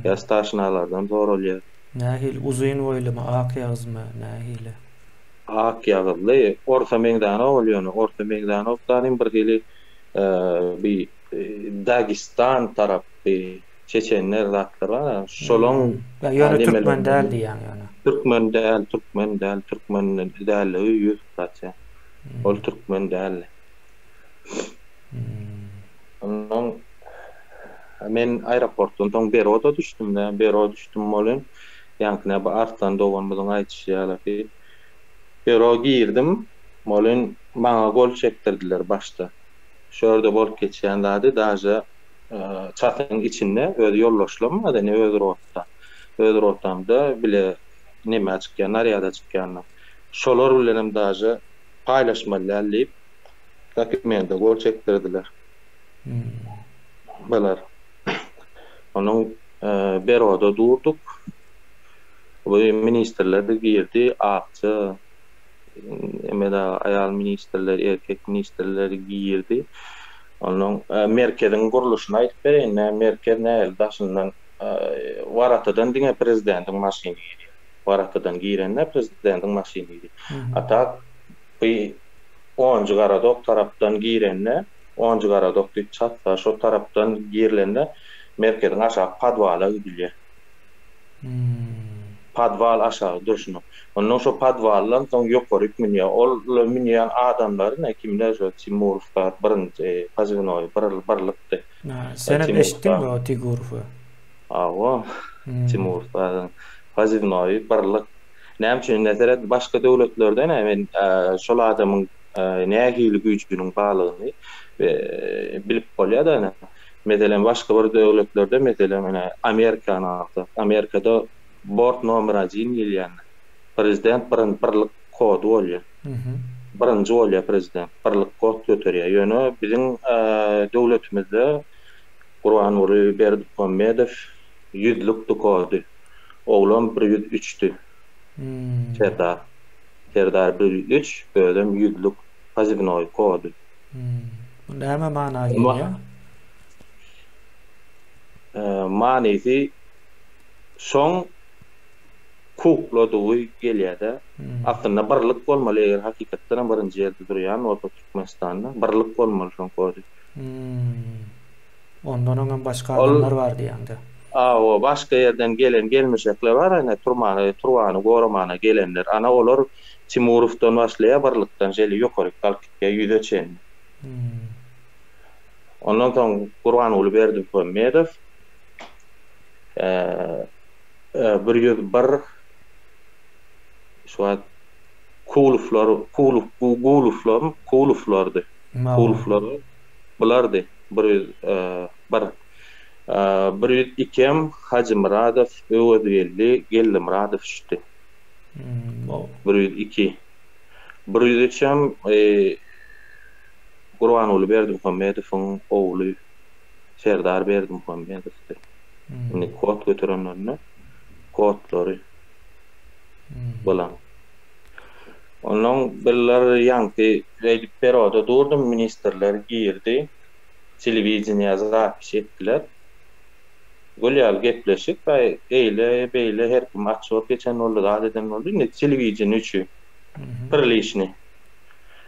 ýa starşinalardan soralýar. Nähili uzyn boýlumy ak ýagyzmy nähili? Ak ýagyzly, orsa meňzänok ol ýöne, orsa meňzänok danym bir hili bi Dagestan tarap bi çeçenler zatlar bar şolaň Ýa ýöne türkmen däl diýýäň ýöne. Türkmen däl, türkmen däl, türkmen dälligi 100%. Ol türkmen däldi. Ondan men aeroportdan soň Beroda düşdüm-de, Bero düşdüm welin, ýaňky näme Arslan doganymyzyň aýdyşy ýaly, Bero girdim, welin maňa gol çekdirdiler başda. Şu ýerde bolup geçýän zady daže çasyň içinde öz ýoldaşlarym bar ine öz rota. Öz rotamda bile nämä çykýan, narýada çykýanlar. Şolar bilenem daže paýlaşmaly däl diýip, dokumente gol çekdirdiler. Bular. Onuň beroda durduk. Bu ministrler girdi, akja emele aýal ministrler, erkek ministrler girdi. Onuň merkeziň gurluşyny aýdyp bereýin, merkez nähili daşyndan waratadan diňe prezidentiň maşyny girýär. Waratadan girende prezidentiň maşyny girýär. A tak bu Onjy garadok tarapdan girende, Onjy garadok diýip çatsa, şo tarapdan girilende merkeziň aşaky podwala gidilýär. Podwal aşagy durşuna. Ondan şo podwaldan soň ýokaryk münýär. Ol münýän adamlary ne kimler şo Timurow zat birinji pozywnoý bir birlikdi. Senem eşitdiňmi o Tigurowy? Hawa, Timurow zadyň pozywnoýy birlik. Näme üçin ine seret başga döwletlerde ne men şol adamyň nähili güýjüniň barlygyny bilip bolýar-da ine. Meselem başga bir döwletlerde meselem ine Amerikany alsak Amerikada bort nomer odin diýilýän prezident birin birlik kody bolýar. Birinji bolýar prezident birlik kod göterýär. Ýöne biziň döwletimizde Gurbanguly Berdimuhamedow ýüzlükdi kody. Oglam bir 103-di. Serdar. Serdar bir 103, özem ýüzlük pozywnoý kody. Bu näme mana gelýär? Manysy şoň kukladygy gelýär-de. Aslynda birlik bolmaly eger hakykatdanam birinji ýerde durýan bolsa Türkmenistanda birlik bolmaly şoň kody. Ondan öňem başga adamlar bar diýýäňdä. Hawa, başga ýerden gelen gelmişekler bar ine turmana, turbany goramana gelenler. Ana olar Timurowdan başlaýar birlikden şeýle ýokaryk galyp gitýär ýüze çenli. Ondan soň Gurbanguly Berdimuhamedow 101 şu wagt Kulowlar, Kulow, Gulowlar, Kulowlardy. Kulowlar bulardy. 101. 102-em Hajymyradow, Öwezgeldi Geldimyradow düşdi. 102. 103-em Gurbanguly Berdimuhamedowyň ogly Serdar Berdimuhamedowdy. Indi kod göterenlerinde kodlary bolan. Ondan birler ýaňky beýdip peroda durdum, ministrler girdi, telewideniýä zapis etdiler. Gül ýaly gepleşik, aý eýle, beýle her kim atçot geçen boldy, zat eden boldy. Indi telewideniýe üçin priliçnyý.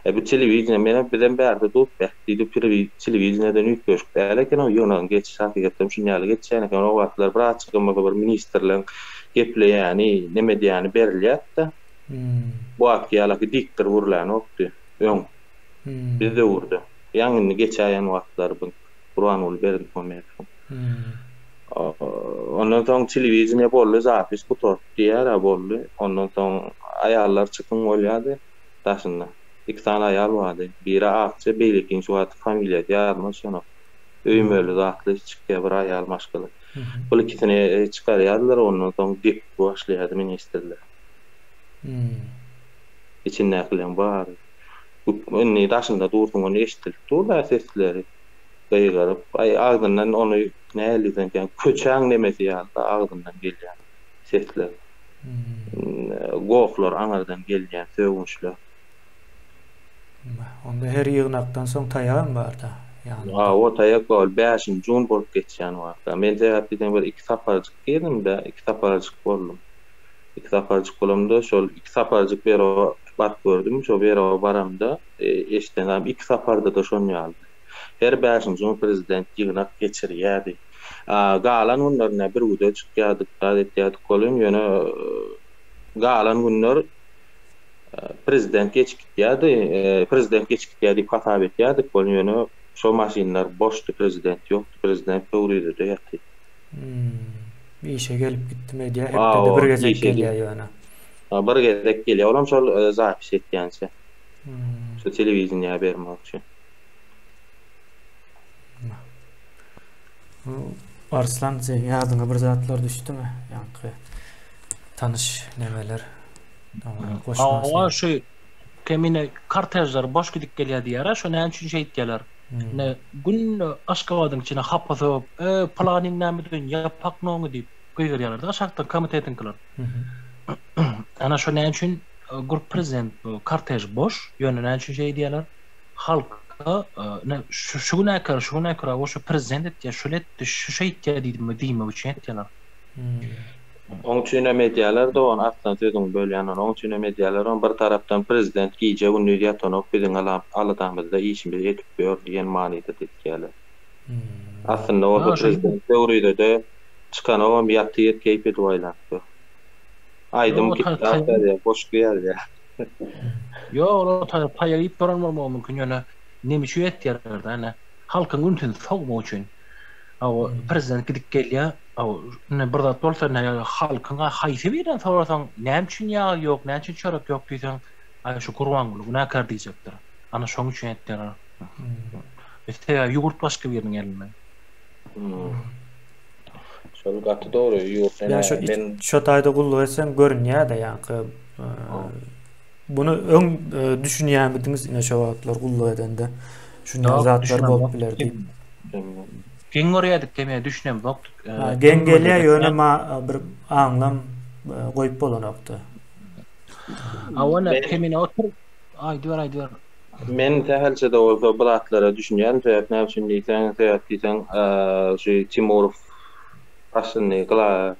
E bu telewideniýe menem bizem bärde durup beh diýdik telewideniýeden üýtgeşik däl eken o ýygnagyň geçişi hakykatdan şun ýaly geçýän eken o wagtlar bir azjygam bolsa bir ministrleň gepleýäni neme edýäni berilýärdi-de. Bu wagtky ýalaky diktor gürlänokdy öň biz döwürde ýaňy indi geçäýen wagtlary bu Gurbanguly Berdimuhamedowyň. Ondan soň telewideniýe boldy zapis gutardy diýýär-ä boldy ondan soň aýallar çykyň bolýardy. Daşynda. Iki sany aýal bardy. Biri akja, beýlekiniň şu wagtky familiýasy ýadyma düşenok. Öýmeli zatly çykýar bir aýal maşgala. Bul ikisini çykarýardylar, ondan soň gep başlaýardy ministrler. Içindäkileň bary. Indi daşynda dursuň ony eşidilip dur-da sesleri. Gygyryp, aý agzyndan ony nähili diýseňkä köçäň nemesi ýaly-da agzyndan gelýän sesler. Gohlar aňyrdan gelýän sögünçler. Onda her ýygnakdan soň taýagam barda ýanynda. Hawa taýak bar ol bäşinji gün bolup geçýän waka. Men sebäp diýseň bir iki saparjyk girdim-de iki saparjyk boldum. Iki saparjyk bolamda şol iki saparjyk Werowa baryp gördüm. Şo Werowa baramda eşiden zadym iki saparda-da şon ýalydy. Her bäşinji gün prezident ýygnak geçirýärdi. Galan günlerinde bir güde çykýardyk, zat etýärdik welin, ýöne galan günler prezident geçip gitýärdi, prezident geçip gitýär diýip hasap etýärdik welin, ýöne şo maşynlar boşdy, prezident ýokdy, prezident Pöwrizede ýatyr. Işe gelip gitdim edýär, hepdede bir gezek gelýär ýöne. Bir gezek gelýär, olam şol zapis etýänçä. Şu telewideniýä bermek üçin. Arslan sen ýadyňa bir zatlar düşdümi? Ýaňky tanyş nemeler. Hawa şu kemine kortejler boş gidip gelýär diýýär-ä, şo näme üçin şeýtýärler? Ine günde Aşgabadyň içine hapa sögüp, e, pylanyň näme diýen ýapak noňy diýip gygyrýarlar-da aşakdan komitetiňkiler. Ana şo näme üçin grup prezident bu kortej boş, ýöne näme üçin şeýdýärler? Halka ine şu şu günäkär, şu günäkär, hawa şu prezident etýär, şul etdi, şu şeýtýär diýdimi diýmek üçin etýärler. Oň üçinem edýärler dogan Arslan sözüňi bölýän oň üçinem edýärler ony bir tarapdan prezident gije gündiz ýatanok biziň aladamyzda işimizi edip ýör diýen manyda etýärler. Aslynda bolsa prezident Pöwrizede çykanogam ýatyr keýp edip aýlanyp ýör. Aýdym kitap ýazýar goşgy ýazýar. Ýok ol o taýda taýak iýip duran bolmagy mümkin ýöne neme üçin etýärler-dä ine halkyň ünsüni sowmak üçin. Hawa prezident gidip gelýär hawa ine bir zat bolsa ine halkyň haýsy birinden sorasaň näme üçin ýag ýok näme üçin çörek ýok diýseň aý şu Gurbanguly günäkär diýjekdir. Ana şoň üçin etýärler. Sebäbi ýurt başga biriniň elinde. Şol gaty dogry ýurt ene men şo taýda gulluk etseň görünýär-de ýaňky Bunu öň düşünýärmidiňiz ine şo wagtlar gulluk edende şunday zatlar bolup biler diýip. Geň görýärdik demeye düşünemzokdyk. Geň gelýär ýöne ma bir aňlam goýup bolanokdy. Awana kemine otur. Aýdyber aýdyber. Men sähelçe-de bolsa bu zatlara düşünýän, sebäp näme üçin diýseň, sebäp diýseň, şu Timurow başyny gyla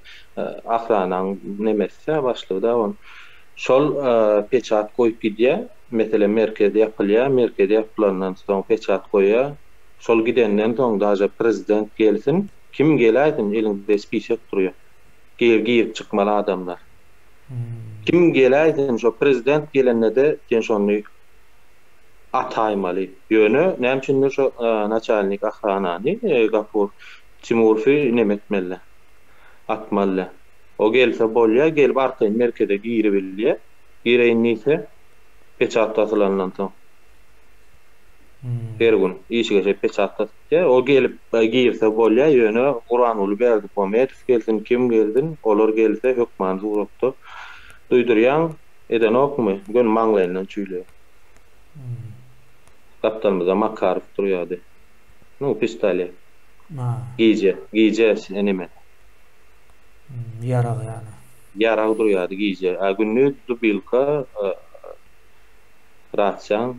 Ahranaň nemesi-dä, başlygy-da ol. Şol peçat goýup gidýär. Meselem, merkez ýapylýar, merkez ýapylandan soň peçat goýýar. Şol gidenden soň daže prezident gelsin, kim geläýsin, eliňde spisek durýar. Girip çykmaly adamlar. Kim geläýsin, şo prezident gelende-de sen şony ataýmaly. Ýöne näme üçindir şo naçalnik ahranany Gapur Timurowy neme etmeli, atmaly. O gelse bolýa, gelip arkaýyn merkeze giribilýä. Gireýin diýse, peçat basylandan soň. Her gün işige şeýdip peçat basypýa. O gelip girse bolýa, ýöne Gurbanguly Berdimuhamedow gelsin, kim gelsin, olar gelse hökmany suratda duýdurýaň, edenokmy, göni maňlaýyndan çüýleýär. Gapdalymyzda Makarow durýardy. Nu, pistolet. Gije, gije neme. Ýarag ýaly. Ýarag durýardy gije. A gündiz dubilka, rasiýaň.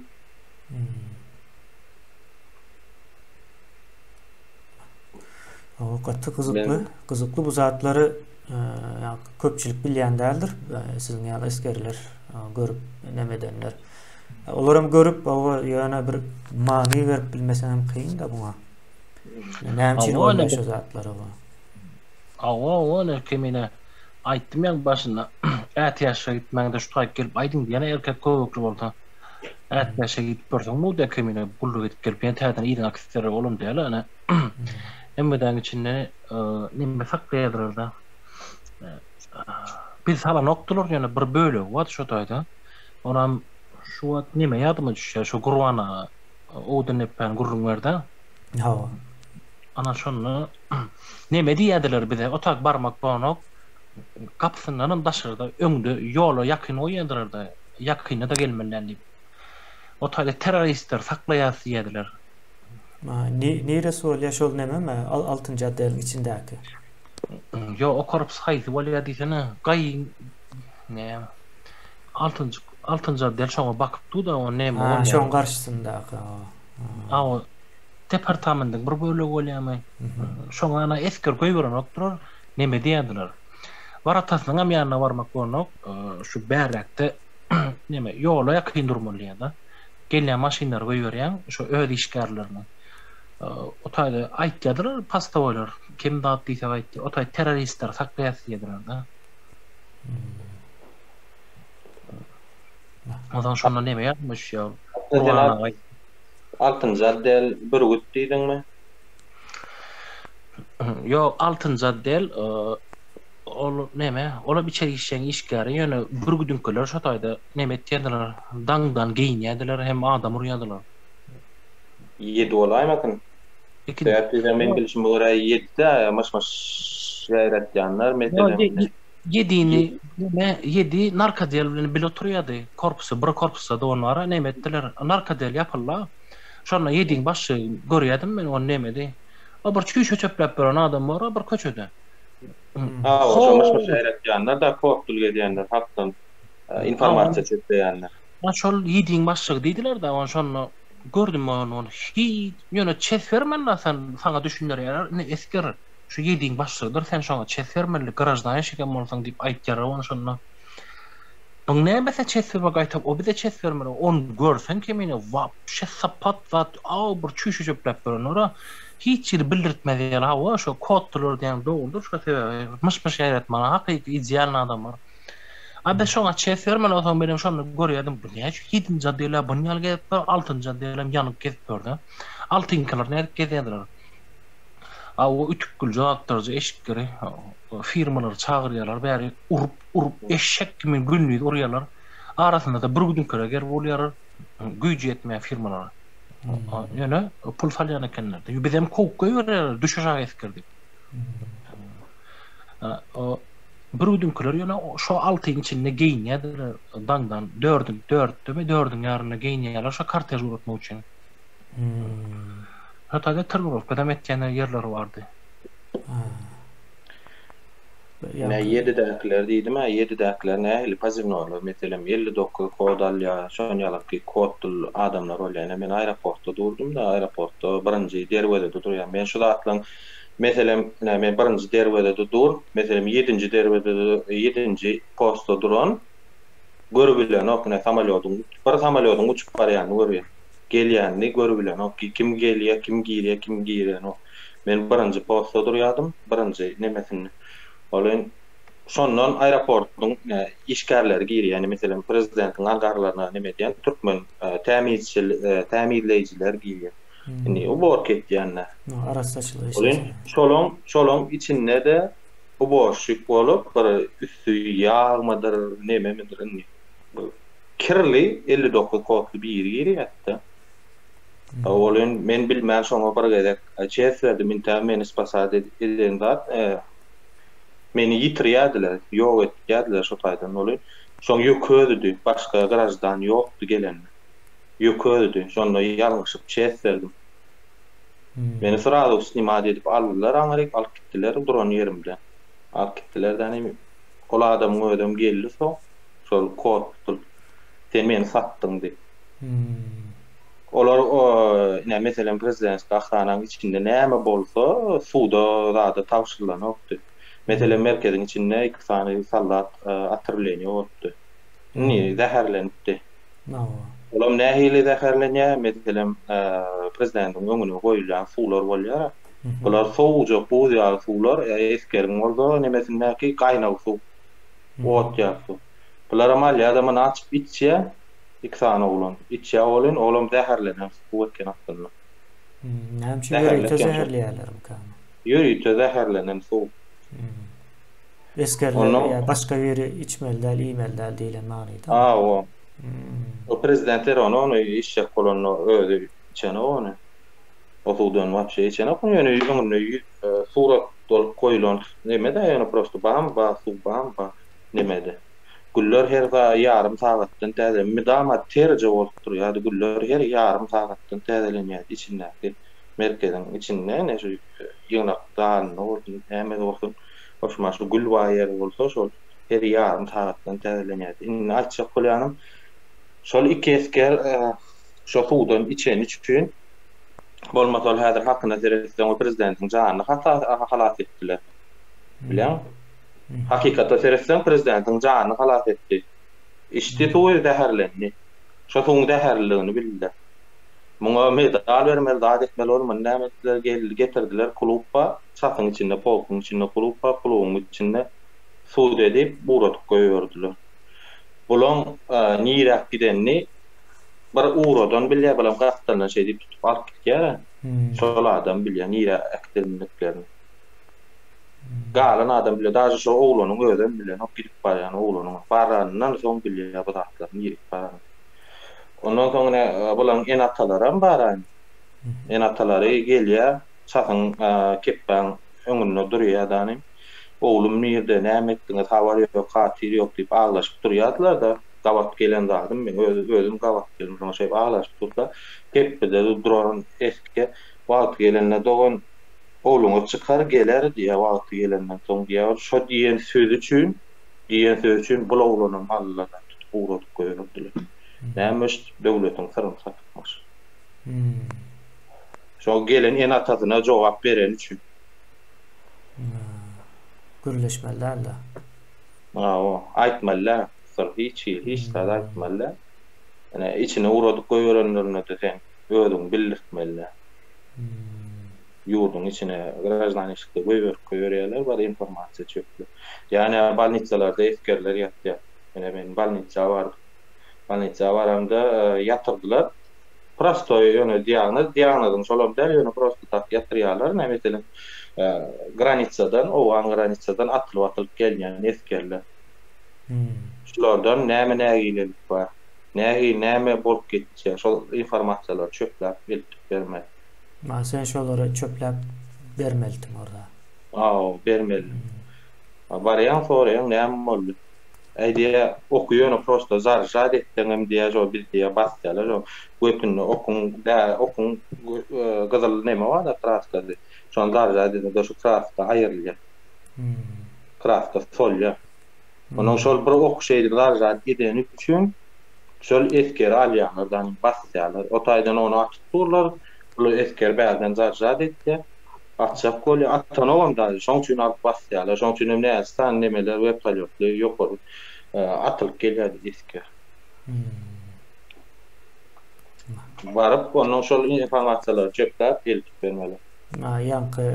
Hawa, gaty gyzykly. Gyzykly bu zatlary köpçülik bilýän däldir. Siziň ýaly esgerler görüp neme edenler. Olaram görüp, hawa, ýöne bir many berip bilmeseňem kyn-da buňa. Näme üçin bolýar şu zatlar hawa. Hawa, hawa, ine kemine aýtdym ýaňy başynda, ätiýaçlyga gitmäňde şu taýyk gelip aýdyň diýen erkek köwekli bolsa. Ätiýaçlyga gidip görseň muda kemine gulluk edip gelip ýene täzeden yzyňa äkitseler olam däl ene. Hemmedäň içinde neme saklaýardylar-da. Biz salanokdylar ýöne bir bölegi bardy şo taýda. Onam şu wagt neme ýadyma düşýär şo Gurban aga Owdandepäni gürrüň berdi. Hawa. Ana şonda neme diýýärdiler bize otak barmak bolanok gapysyndanam daşarda öňde ýola ýakyn goýýardylarda ýakyna-da gelmeli däl diýip. O taýda terroristleri saklaýas diýýärdiler. Niresi bolýar şol nememi altynjy oteliň içindäki? Ýok o korpus haýsy bolýar diýsene gaýyň näme altynjy altynjy otdel şoňa bakyp dur-da o neme bolýar. Şoň garşysyndaky. A o departamendiň bir bölegi bolýarmy? Şoňa ana esger goýberenokdylar neme diýýärdiler. Waratasynyňam ýanyna barmak bolanok şu bärräkde neme ýola ýakyn durmaly diýýär-de. Gelýän maşynlary goýberýäň şo öz işgärlerini. O taýda aýtýardylar postowoýlar kim zat diýsek aýtýar. O taý terroristleri saklaýas diýýärdiler-de. Onsoň şonda neme ýadyma düşýär. Gurban aga Altynjy otdel Bürgüt diýdiňmi? Ýok, altynjy otdel ol neme, olam içeri işjeň işgäri, ýöne bürgüdiňkiler şo taýda neme etýärdiler, daňdan geýinýärdiler hem adam urýardylar. Ýedi bolaýmasyn? Sebäp diýseň meň bilşime görä ýedide myş-myş ýaýratýanlar meselem. Ýedini neme ýedi narkodel bilen bile oturýardy korpusy bir korpusda don bara neme etdiler narkodel ýapylda şonda ýediň başlygy görýädim men ony nemedi o bir çüýşe çöpläp ýören adam bar bir köçede. Hawa şo myş-myş ýaýratýanlar da kod dul gezýänler halkdan informasiýa çöpleýänler. Ha şol ýediň başlygy diýdiler-de ony şonda gördüm ony ony hiç ýöne çes bermeli sen saňa düşündirýärler indi esger şu ýediň başlygydyr sen şoňa çes bermeli graždan eşigem bolsaň diýip aýtýarlar ony şonda Buň nämesine çes bermek gaýtam o bize çes bermeli ony görseň kemine wapşe sapat zat aw bir çüýşe çöpläp berenler-a hiç ýeri bildirtmez ýaly hawa şo koddylar diýýäň dogrudyr şo sebäbi myş-myş ýaýratmaga hakyky idealnyý adamlar A biz şoňa çes bermeli onsoň menem şonda görýärdim bu näçe ýedinji otdel-ä buny ýaly gezip ýör altynjy otdelem ýanyp gezip ýör-dä altyňkylar nädip gezýärdiler A o ütük gülje zatlarja eşikleri firmalary çagyrýarlar bäri urup urup eşek kimin gündiz urýarlar arasynda-da bir güdüňkere ger bolýarlar güýji ýetmeýän firmalara ýöne pul salýan ekenler bizem kowup goýberýärler düş aşak esger diýip o bir güdüňkiler ýöne şo altyň içinde geýinýärdiler daňdan dördüň dörtdemi dördüň ýarynda geýinýärler şo kartež ugratmak üçin şo taýda trenirovkadam etýän ýerleri bardy. Ine ýedidäkiler diýdim-ä, ýedidäkiler nähili poziwnoýlar, meselem, 59 kod alýar, şon ýalaky kodly adamlar bolýar. Ine men aeroportda durdum-da, aeroportda birinji derwezede durýan. Men şu zatlaryň, meselem, ine men birinji derwezede dur, meselem, ýedinji derwezede, ýedinji postda duran görübilenok, ine samolýodyň, bir samolýodyň uçup barýanyny görýär. Gelýänini görübilenok, kim gelýär, kim girýär, kim girenok. Men birinji postda durýardym, birinji nemesinde. Ol en şondan aeroportyň işgärleri girýär, ýagny meselem prezidentiň angarlaryna neme edýän türkmen tämizçil tämizleýjiler girýär. Indi uborka etýänler. Arassaçylyk işi. Ol en şolaň şolaň içinde-de uborşik bolup bir üsti ýagmydyr, nememidir indi kirli 59 kodly biri girýärdi-de. Ol en men bilmän şoňa bir gezek çes berdim intägem meni spasat eden zat meni ýitirýärdiler ýok etýärdiler şo taýdan ol şoň ýöke özüdi başga graždan ýokdy gelende ýöke özüdi şonda ýalňyşyp çes berdim meni srazu snimat edip aldylar aňryk alyp gitdiler duran ýerimden alyp gitdiler däni ol adamyň özem geldi soň şol kod tutup sen meni satdyň diýip. Olar ine meselem prezidentski ahrananyň içinde näme bolsa suda zada tabşyrylanokdy. Meselem merkeziň içinde iki sany soldat otrwleniýe bolupdy. Indi zäherlenipdi. Olam nähili zäherlenýär? Meselem, prezidentiň öňüne goýulýan suwlar bolýar. Bular sowujak buz ýaly suwlar, esgeriň bolsa nemesindäki gaýnag suw, ot ýaly suw. Bularam alýar-da muny açyp içýär, iki sany oglan. Içýär welin, olam zäherlenen suw eken aslynda. Näme üçin ýörite zäherleýärlermikä? Ýörite zäherlenen suw. Esgerler ýa başga biri içmeli däl, iýmeli däl diýlen manyda. Hawa. O prezident ony ony içjek bolanda özi içenok ony. O suwdan wapşe içenok ony ýöne öňünde surat bolup goýulan neme-dä ýöne prosto bam-ba suw bam-ba nemede. Güller her ýarym sagatdan täze mydama terje bolup durýardy güller her ýarym sagatdan täzelenýärdi içindäki merkeziň içinde ine şu ýygnak zalynda bolsun näme bolsun hoşma şu gül bar ýeri bolsa şol her ýarym sagatdan täzelenýärdi. Indi aýtjak bolýanym şol iki esger şo suwdan içeni üçin bolmasa ol häzir hakyna seretseň o prezidentiň janyny halas etdiler. Bilýäňmi? Hakykata seretseň prezidentiň janyny halas etdi. Içdi suwy zäherlendi. Şo suwuň zäherliligini bildiler. Muňa medal bermeli zat etmeli ol muny näme etdiler geldi getirdiler klub bar çasyň içinde polkuň içinde klub bar klubuň içinde sud edip ugradyp goýberdiler. Bulaň niräk gidenini bir ugradan bilýär bulam gapdalyndan şeý diýip tutup alyp gitýär şol adam bilýär nirä äkidendiklerini. Galan adam bilýär daže şo oglanyň özem bilenok gidip barýan oglanyň baranyndan soň bilýär bu zatlary nirä baranyny. Ondan soň ine bularyň ene-atalaram bar-a indi. Ene-atalary gelýär, çasyň, kepbäň öňünde durýar dany. Oglum nirde, näme etdiňiz, habar ýok, hatyr ýok diýip aglaşyp durýardylar-da. Gabat gelen zadym men özüm gabat geldim şoňa şeýdip aglaşyp dursa, kepbede duran esger wagty gelende dogan ogluňyz çykar geler diýýär wagty gelenden soň diýýär. Şo diýen sözi üçin Diýen sözi üçin bul oglanam aldylar-da, tutup ugradyp goýberdiler. Nämiş, döwletiň syryny satypmyş. Şo gelen ene-atasyna jogap bereni üçin. Gürleşmeli däl-de. Hawa, aýtmaly däl. Syr hiç hili, hiç zat aýtmaly däl. Ine, içine ugradyp goýberenlerinde-de sen özüňi bildirtmeli däl. Ýurduň içine graždan eşikde goýberip goýberýärler bar informasiýa çöpli. Ýa nä bolnitsalarda esgerler ýatýar. Ine men bolnitsa bardym. Bolnitsa baramda ýatyrdylar. Prostoý ýöne diagnoz, diagnozyň şolam däl ýöne prosto tak ýatyrýarlar. Ine meselem granitsadan, owgan granitsadan atylyp atylyp gelýän esgerler. Şulardan näme nägilelik bar? Nähili näme bolup geçýär? Şol informasiýalary çöpläp eltip bermeli. Ma sen şolary çöpläp bermelidiň orda. Aw, bermelidim. Barýaň soraýaň näme boldy? Äý diýýä, oky ýöne prosto zarjat etseňem diýýä şo biz diýýä basýalar şo götünde okuň dä okuň gyzyl neme barda kraskasy. Şony zarjat edende şo kraska aýrylýar. Kraska solýar. Onuň şol bir oky şeýdip zarjat edeni üçin şol esgeri alýarlar da basýarlar. O taýdan ony atyp durlar. Bul esger bärden zarjat etýär. Atjak bolýar. Atanogam daže. Şoň üçin alyp basýarlar. Şoň üçin hem näçe sany nemeler wertolýotly ýokary atylyp gelýärdi esger. Baryp ondan şol informasiýalary çöpläp eltip bermeli. Ha, ýaňky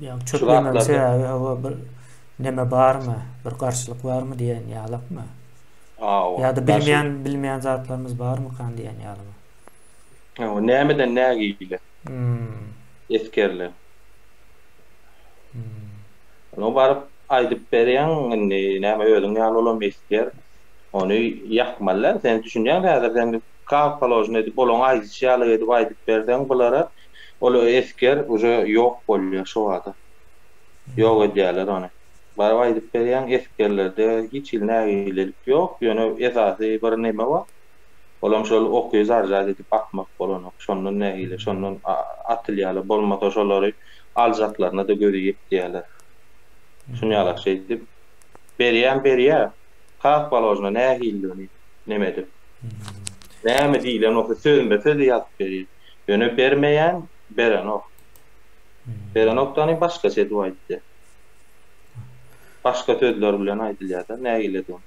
ýaňky çöplemegiň sebäbi hawa bir neme barmy, bir garşylyk barmy diýen ýalakmy? Ýa-da bilmeýän bilmeýän zatlarymyz barmykan diýen ýalymy? Hawa, nämeden nägile? Esgerler. Oňa baryp aýdyp berýäň, indi näme özüň ýaly olam esger. Ony ýakmaly däl. Sen düşünýäň häzir sen kak položno edip olaň aýdyşy ýaly edip aýdyp berseň bulara ol esger uje ýok bolýar şo bada. Ýok edýärler ony. Baryp aýdyp berýäň esgerlerde hiç hili nägilelik ýok, ýöne esasy bir neme bar. Olam şol oky zarjat edip atmak bolanok. Şondan nähili, şondan atylýarlar. Bolmasa şolary aljaklaryna-da gözi ýetýärler. Şunýalak şeýdip berýän berýär. Kak položno nähilidigini neme edip. Näme diýlen bolsa sözme-söz ýazyp berýär. Ýöne bermeýän berenok. Berenok dany başgaça edip aýtýar. Başga sözler bilen aýdylýar-da nägiledigini.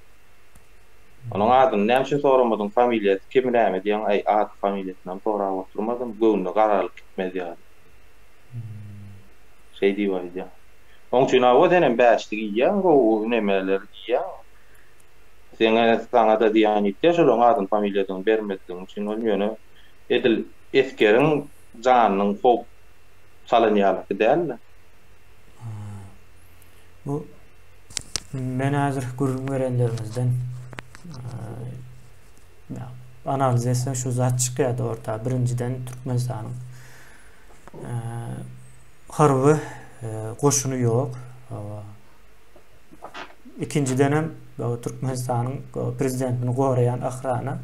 Onuň adyny näme üçin soramadyň, familiýasy kim näme diýýäň, aý ady familiýasynam sorap oturmadym, göwnüne garalyk gitmez ýaly. Şeý diýip aýdýar. Oň üçin hawa senem bäşlik iýýäň, gowy nemeler iýýäň. Seňe saňa-da zyýan ýetýär şolaryň adyny familiýasyny bermezligiň üçin ol ýöne edil esgeriň janynyň howp salan ýalyky däl-de. Bu men häzir gürrüň berenleriňizden analiz etseň şu zat çykýar orta. Birinjiden Türkmenistanyň harby goşuny ýok. Ikinjiden hem Türkmenistanyň prezidentini goraýan ahrana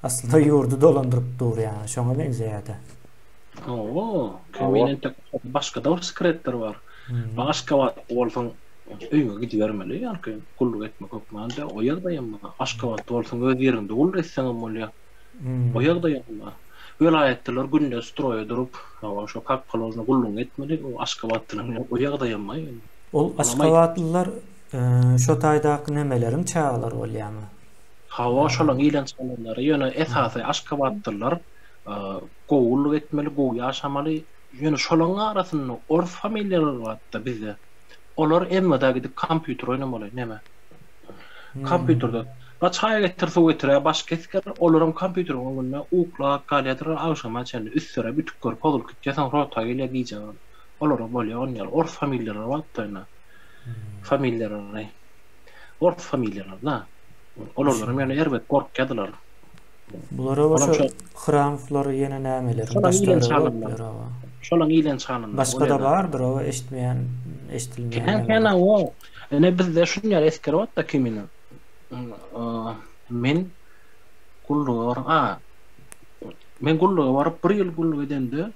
aslynda ýurdy dolandyryp dur ýa şoňa meňzeýär-de. Hawa, men entek başga-da bir sekretler bar. Bak Aşgabatda bolsaň öýüňe gidibermeli, ýaňky gulluk etmek hökman däl. O ýagdaýam bar. Aşgabatda bolsaň öz ýeriňde gulluk etseňem bolýar. O ýagdaýam bar. Welaýatlylar günde stroýa durup, hawa, şo kak položno gullugyňy etmeli. O aşgabatlylaryň o ýagdaýam bar ýöne. Ol aşgabatlylar şo taýdaky nemeleriň çagalary bolýarmy? Hawa, şolaryň iýlen çalanlary. Ýöne esasy aşgabatlylar gowy gulluk etmeli, gowy ýaşamaly. Ýöne şolaryň arasynda ors familiýalary barda bizde. Olar MWD-a gidip kompýuter oýnamaly, neme. Kompýuterde. Ba çaý getir, suw getir, ýa başga esger, olaram kompýuteriň öňünde uklap galýadyrlar agşama çenli. Üstleri ütükleri pozulyp gitýär, soň rota gelýär gije. Olara bolýar on ýaly. Ors familiýalary barda ýöne. Familiýalary. Ors familiýalary-da. Olardanam ýöne erbet gorkýadylar. Bulara bolsa Hramowlar ýene nämeleriň daş-töweregi bolup ýör hawa. Şolaň iýlen çalynlar. Başga-da bardyr hawa eşitmeýän, eşdilmeýän. Kän kän hawa. Ine bizde şun ýaly esger barda Kemine. Men gulluga baryp, a men gulluga baryp bir ýyl gulluk edemde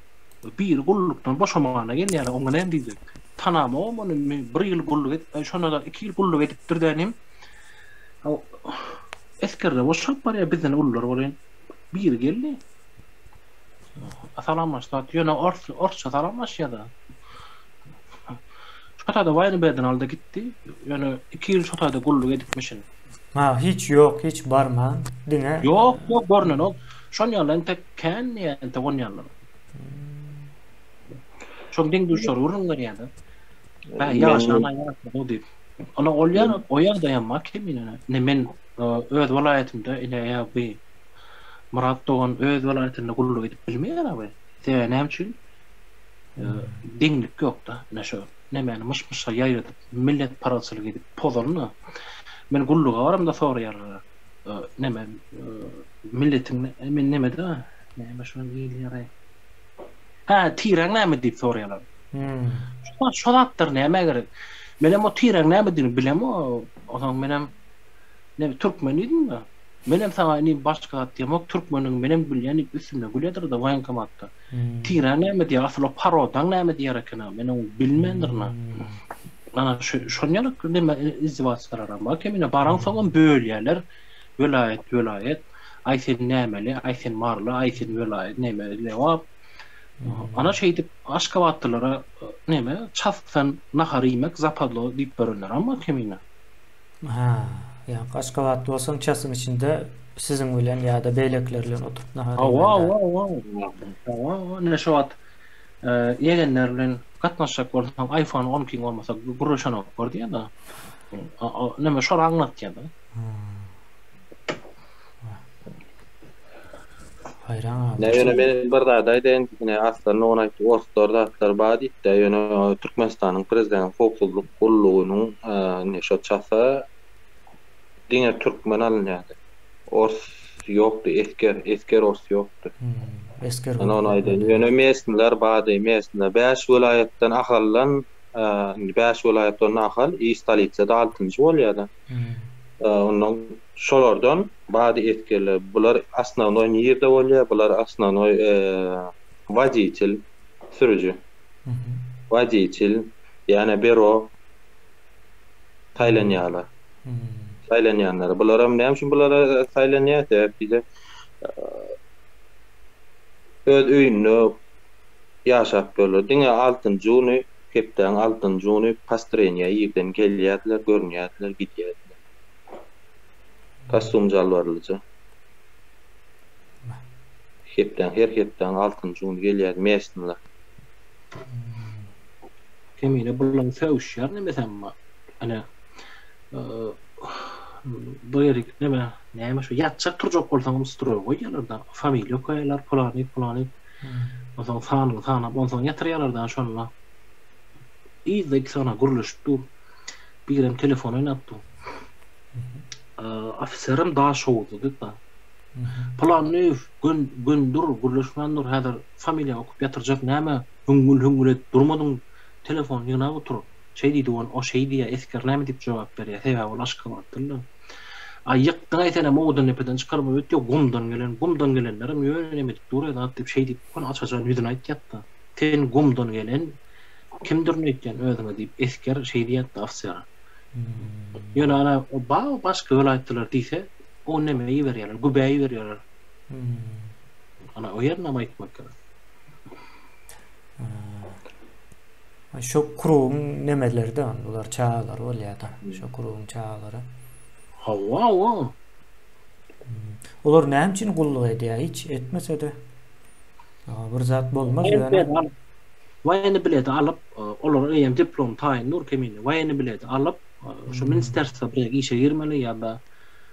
biri gullukdan boşamana gelýär, oňa näme diýjek. Tanamogam ony men bir ýyl gulluk edip, şonda-da 2 ýyl gulluk edipdir dänim. Esgerler boşap barýar bizden ulular welin biri geldi. Salamlaşdy zat ýöne ors orsça salamlaşýada. Şo taýda waýny aldy gitdi. Ýöne 2 ýyl şo taýda gulluk edipmişin. Ha hiç ýok hiç barman diňe. Ýok ýok görnenok. Şon ýaly entek kän diýýär entek on ýalylar. Şoň deň duşlary gürrüň berýärdi. Bä ýaşan aýaşady diýip. Ona ol ýer o ýagdaýam bar kemine. Ine men öz welaýatymda ine ýa bi Myrat dogan öz welaýatynda gulluk edip bilmeýär abi. Sebäbi näme üçin? Deňlik ýokda. Ine şo nemäni myş-myşa ýaýradyp milletparazçylyk edip pozalyna. Men gulluga baramda soraýarlar. Neme milletiň men nemede näme şonuň diýilýär-aý. Hä, tiräň näme diýip soraýarlar. Şo şo zatlar nämä gerek? Menem o tiräň nämedigini bilemok. Onsoň menem näme türkmen diýdim-de. Menem saňa inim başga zat diýemok, türkmeniňi menem bilýän diýip üstümden gülýärdir-de woýenkomatda. Tiräň näme diýýär, asyl o parodaň näme diýýär eken-a, men ony bilmändirin-a. Ana şu şon ýaly neme izdewatstwalaram bar kemine. Baraňsoňam bölýärler, welaýat welaýat. Aý sen nämeli, aý sen maryly, aý sen welaýat neme lebap. Ana şeýdip aşgabatlylara neme çasdan nahar iýmek zapadlo diýip berenlerem bar kemine. Hä, ýa aşgabatly bolsaň çasyň içinde siziň bilen ýa-da beýlekiler bilen oturyp nahar iýmeli. Hawa, hawa, hawa. Hawa, hawa. Ine şu wagt ýegenler bilen gatnaşjak bolsaň iPhone on ikiň bolmasa gürleşenoklar diýýär-de. Neme şol aňlatýar-da. Haýran galdym. Ne ýöne men bir zat aýdaýyn, ine Arslan dogan aýtdy, orslar zatlar bar diýipdi, ýöne Türkmenistanyň prezident howpsuzlyk gullugynyň ine şo çasa diňe türkmen alynýardy. Ors ýokdy, esger, esger ors ýokdy. Esger Ine ony aýdaýyn. Ýöne mesnylar bardy, mesnylar 5 welaýatdan Ahaldan, indi 5 welaýatdan Ahal i stolitsada altynjy bolýardy. Ondan şolardan bady esgerler. Bular osnownoý nirde bolýar? Bular osnownoý woditel, sürüji. Woditel, ýa-ni bero saýlanýarlar. Saýlanýanlar. Bularam näme üçin bulara saýlanýar? Sebäp diýse, öz öýünde ýaşap ýörler. Diňe altynjy güni, hepdäň altynjy güni postreniýa irden gelýärdiler, görünýärdiler, gidýärdiler. Kostum jalbarlyja. Hepdäň her hepdäň altynjy güni gelýärdi mesnylar. Kemine bulaň sögüşýär nemesem bar. Ene bu ýerik neme näme şu ýatjak turjak bolsaňam stroý goýýarlar-da. Familiýa okaýarlar pylany pylany. Onsoň sanyňy sanap onsoň ýatyrýarlar-da şonda. Yzda iki sany gürleşip dur. Birem telefon oýnap dur. Ofiserem daşoguzlydy-da. Pylanyýew gön gön dur gürleşmän dur häzir familiýaňy okyp ýatyrjak näme hüňňül hüňňül edip durmadyň telefony ýygnap otur şeý diýdi ol o şeý diýýä esger näme diýip jogap berýä sebäbi ol aşgabatlyda aý ýykdyňaý senem owadandepeden çykarma ötýä gumdan gelen gumdan gelenlerem ýöne neme edip dur zat diýip şeý diýip ol aç-açan ýüzüne aýtýatda sen gumdan gelen kimdirin öýtýän özüňe diýip esger şeý diýýätda ofisere ýöne ana ba başga welaýatlylar diýse O neme iberýärler, gübä iberýärler. Ana o ýerinem aýtmak gerek. Şo krugyň nemeleri-de bular çagalary bolýar-da. Şo krugyň çagalary. Hawa, hawa. Olar näme üçin gulluk edýär? Hiç etmese-de bir zat bolmaz ýöne. Waýenni bileti alyp, olar eýýäm diplom taýyn dur kemine. Waýenni bileti alyp, şu ministerstwa bir işe girmeli ýa-da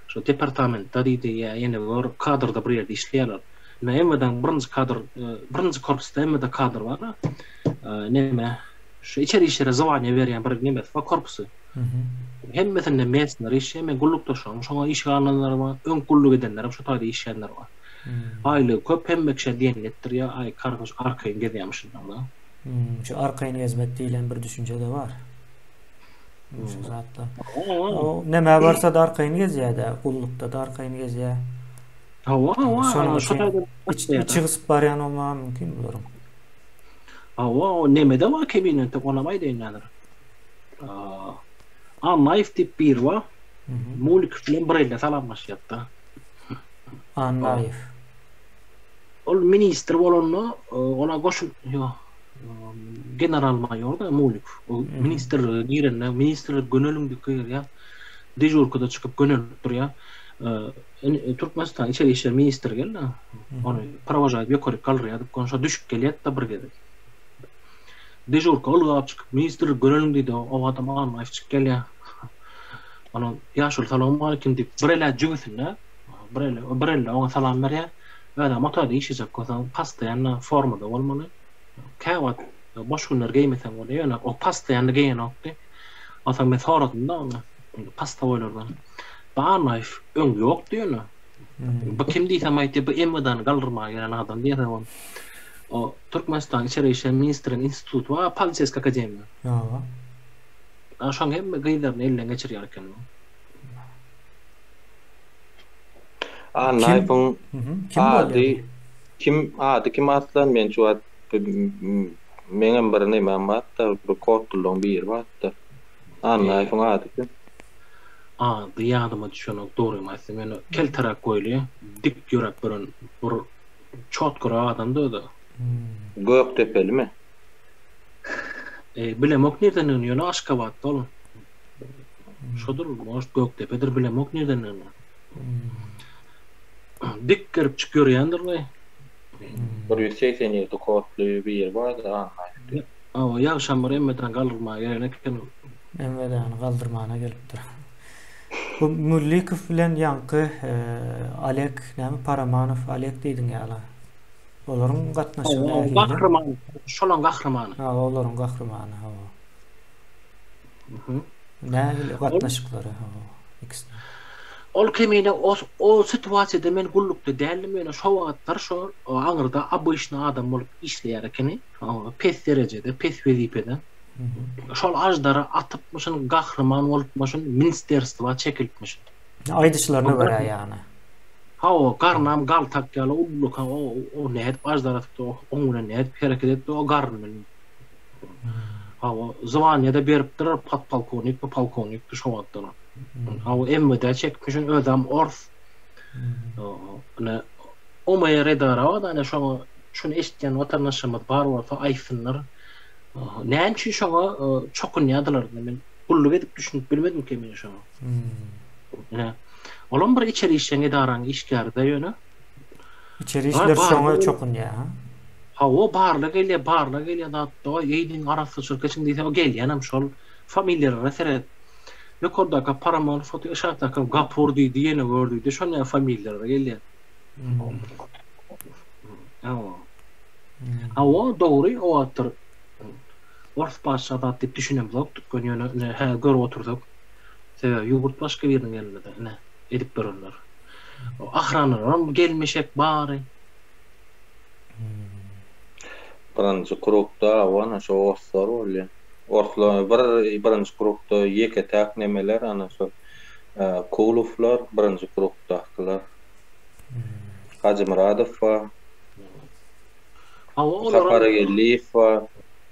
Şo departamentde diýdi, ýa ýene bir kadrda bir ýerde işleýärler. Ine MWD-niň birinji kadr, birinji korpusda MWD kadr bar. Neme, şu içeri işlere zwaniýa berýän bir nemesi bar, korpusy. Hemmesinde mesner işleýär, men gullukdaşlarym şoňa işe alnanlar bar, öň gulluk edenlerem şo taýda işleýänler bar. Aýlygy köp, hemme kişä diýenini etdirýär, aý kargoş arkaýyn gezýärmişin-da. Şu arkaýyn gezmek diýlen bir düşünje-de bar. Şu zatlar. O nämä barsa-da arkaýyn gezýär-dä, gullukda-da arkaýyn gezýär. Hawa, hawa. Şonuň üçin iç, içi gysyp barýan bolmagy mümkin bularyň. Hawa, o nemede bar kebinetde, onam aýdaýyn häzir. Annaýew diýip biri bar. Mulikow bilen bir elde salamlaşýar-da. Annaýew. Ol ministr bolanda, ola goşun, ýok, General-maýor-da Mulikow. Ol ministrlige girende, ministrlik göneliň diýip girýär. Dežurkada çykyp gönelip durýar. Türkmenistan içeri işler ministri geldi. Ony prowažaýyp ýokaryk galdyrýar diýip, şo düşüp gelýär-de bir gezek. Dežurka ylgap çykyp, ministrlik göneliň diýdi. O adam Annaýew çykyp gelýär. Onuň ýaşuly salowmaleýkim diýip, bir el-ä jübüsinde, bir eli, bir elde oňa salam berýär. Özem otaýda işlejek bolsaň, postoýanno formada bolmaly. Käwagt boş günler geýmeseň bolýar, ýöne o postoýanno geýenokdy. Onsoň men soradym-da ony, postowoýlardan. Barnaýew öň ýokdy ýöne. Bu kim diýsem aýtdy, bu MWD-ny galdyrmaga gelen adam diýýär ol. O Türkmenistanyň içeri işler ministriniň instituty bar, poliseýskiý akademiýa. Hawa. Ana şoň hemme gyzlaryny elden geçirýär eken. Annaýewiň ady kim ady kim aslan men şu wagt meňem bir nemem barda bir kodlylaryň biri barda Annaýewiň ady kim? Ady ýadyma düşenok dogrymy aýtsam ýöne kelteräk boýly dik ýöräp ýören bir çotkurak adamdy özi. Gökdepelimi? Bilemok nirdendigini ýöne Aşgabatda ol. Şodur, может Gökdepedir bilemok nirdendigini. Dik giripjik ýörýändir we. 187 kodly biri bardy Annaýew diýip. Hawa, ýagşam bir MWD-ni galdyrmaga gelen eken. MWD-ni galdyrmana gelipdir. Bu Müllikow bilen ýaňky Oleg näme Paramanow Oleg diýdiň ýaly. Olaryň gatnaşygy nähili? Gahryman, şolaň gahrymany. Hawa, olaryň gahrymany, hawa. Nähili gatnaşyklary hawa ikisiniň? Ol kemine o o situasiýada men gullukda däldim ýöne şo wagtlar şo aňyrda obyçny adam bolup işleýär ekeni pes derejede pes wezipede. Şol aždary atypmyşyn gahryman bolupmyşyn ministerstwa çekilipmişin. Aýdyşlaryna görä ýagny. Hawa garnam galtak ýaly ullakan o o nädip aždar atypdy oň bilen nädip hereket edipdi o garyn bilen. Hawa, zwaniýa-da beripdir, podpolkownikmi, polkownikdi şo wagtlar. Hawa, MWD çekmişin, özem ors. Ine, OMR edara bar, ine şoňa şuny eşitýän watandaşlarymyz bar bolsa aýtsynlar. Näme üçin şoňa çokunýardylar? Men gulluk edip düşünip bilmedim kemine şoňa. Ine, Olam bir içeri işleň edaranyň işgäri-de ýöne. Içeri işler şoňa çokunýar, ha? Hawa, barla gelýär, barla gelýär zat, dogaý eýdiň arassaçylyk geçiň diýse, o gelýänem şol. Familiýalara seret. Ýokardaka Paramonow otyr, aşakdaka Gapur diýdi, ýene gör diýdi, şon ýaly familiýalar gelýär. Hawa. Hawa, dogry, o wagtlar ors patyşa zat diýip düşünemzokdyk, ýöne ine häzir görüp otursak, sebäbi ýurt başga biriniň elinde-de, ine, edip duranlar. Ahranalaram gelmişek bary. Birinji krugda ana şo orslar bolýa. Orslar bir birinji krugda ýeke-täk nemeler ana şo Kulowlar birinji krugdakylar. Hajymyradow bar. Hawa olaram Sapar Geldiýew bar.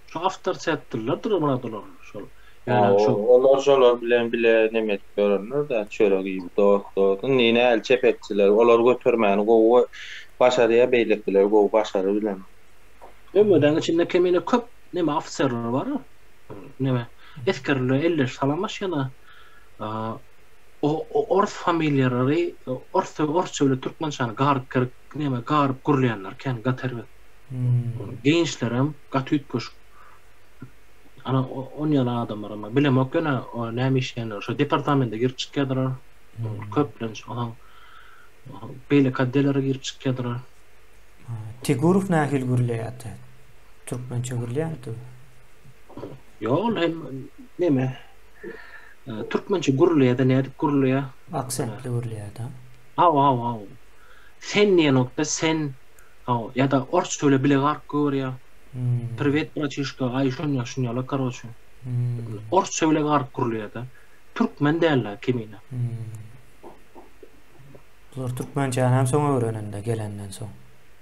Şo awtoritetlilerdir Myrat olar şol. Ýöne şo. Olar şolar bilen bile neme edip ýörenler-dä, çörek iýip dost-dost. Indi näl çepekçiler, olar götermäni gowy başarýar, beýlekiler gowy başarybilenok. MWD-niň içinde kemine köp neme ofiserler bar. Neme esgerler elleşip salamlaşýarlar. O ors familiýalary ors orsça bile türkmençäni garyp girip neme garyp gürleýänler kän gaty erbet. Geýinişlerem gaty üýtgeşik. Ana on ýaly adamlar bar. Bilemok ýöne näme işleýänler. Şo departamentde girip çykýardylar. Köplenç onuň beýleki otdellere girip çykýardylar. Tigurow nähili gürleýärdi? Türkmençe gürleýärdi? Ýok ol hem neme türkmençe gürleýärdi nädip gürleýär? Aksentli gürleýärdi. Hawa hawa hawa. Sen diýenokda sen hawa ýa-da orsça bile bile garyp gögerýär. Priwet braçişka aý şonýa şunýala karoçe. Orsça bile garyp gürleýärde. Türkmen däl-ä kemine. Bular türkmençäni hem soň öwrenende gelenden soň.